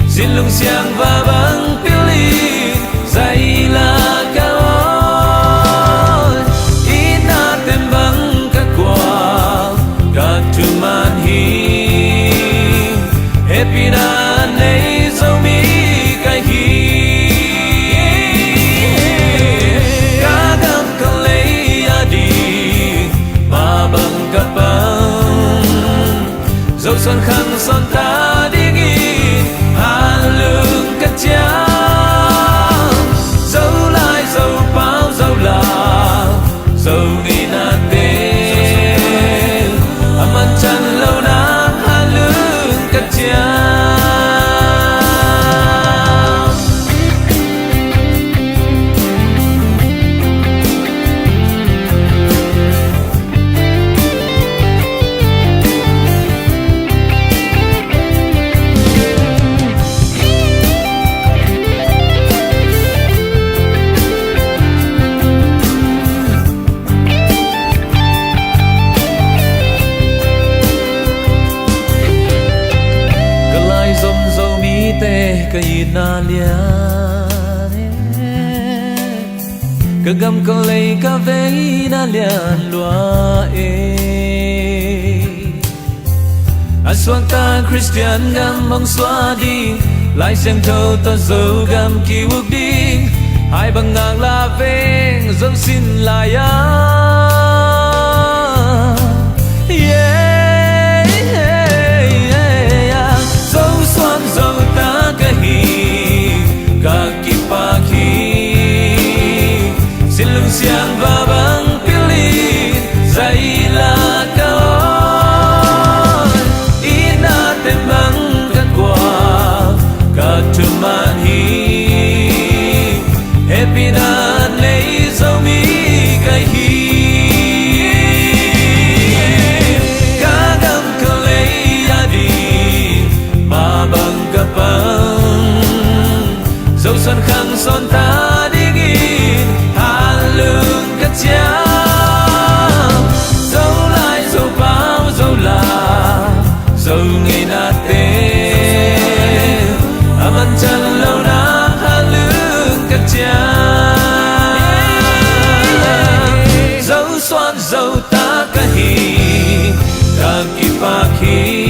Zin lung siang va bang pil in, zai la ka aw. I na tem bang ka kual, ka thuman hi. Hehpihna nei Zomi ka hi. Ka gam ka lei a ding, mah bang ka pang. Zo suan khang suan ta dingin, hanlung ka ciam. Zo lai, Zo pau, Zo lau, Zo ngeina te, a man can lo nang hanlung ka ciam. Ka lai zom Zomite ka itna lian e, ka gam ka lei ka veina lian lua e. A suakta Khristian gam hong suah ding, Lai Siangtho tawh Zogam ki-uk ding, hai bang ngaklah veng Zo sin lai-a. Yeah, yeah, yeah. Zo suan Zo ta Tawlngeina te a man can lo na, halung ka ciah. Zosuan zo ta ka hi, ka kipak hi.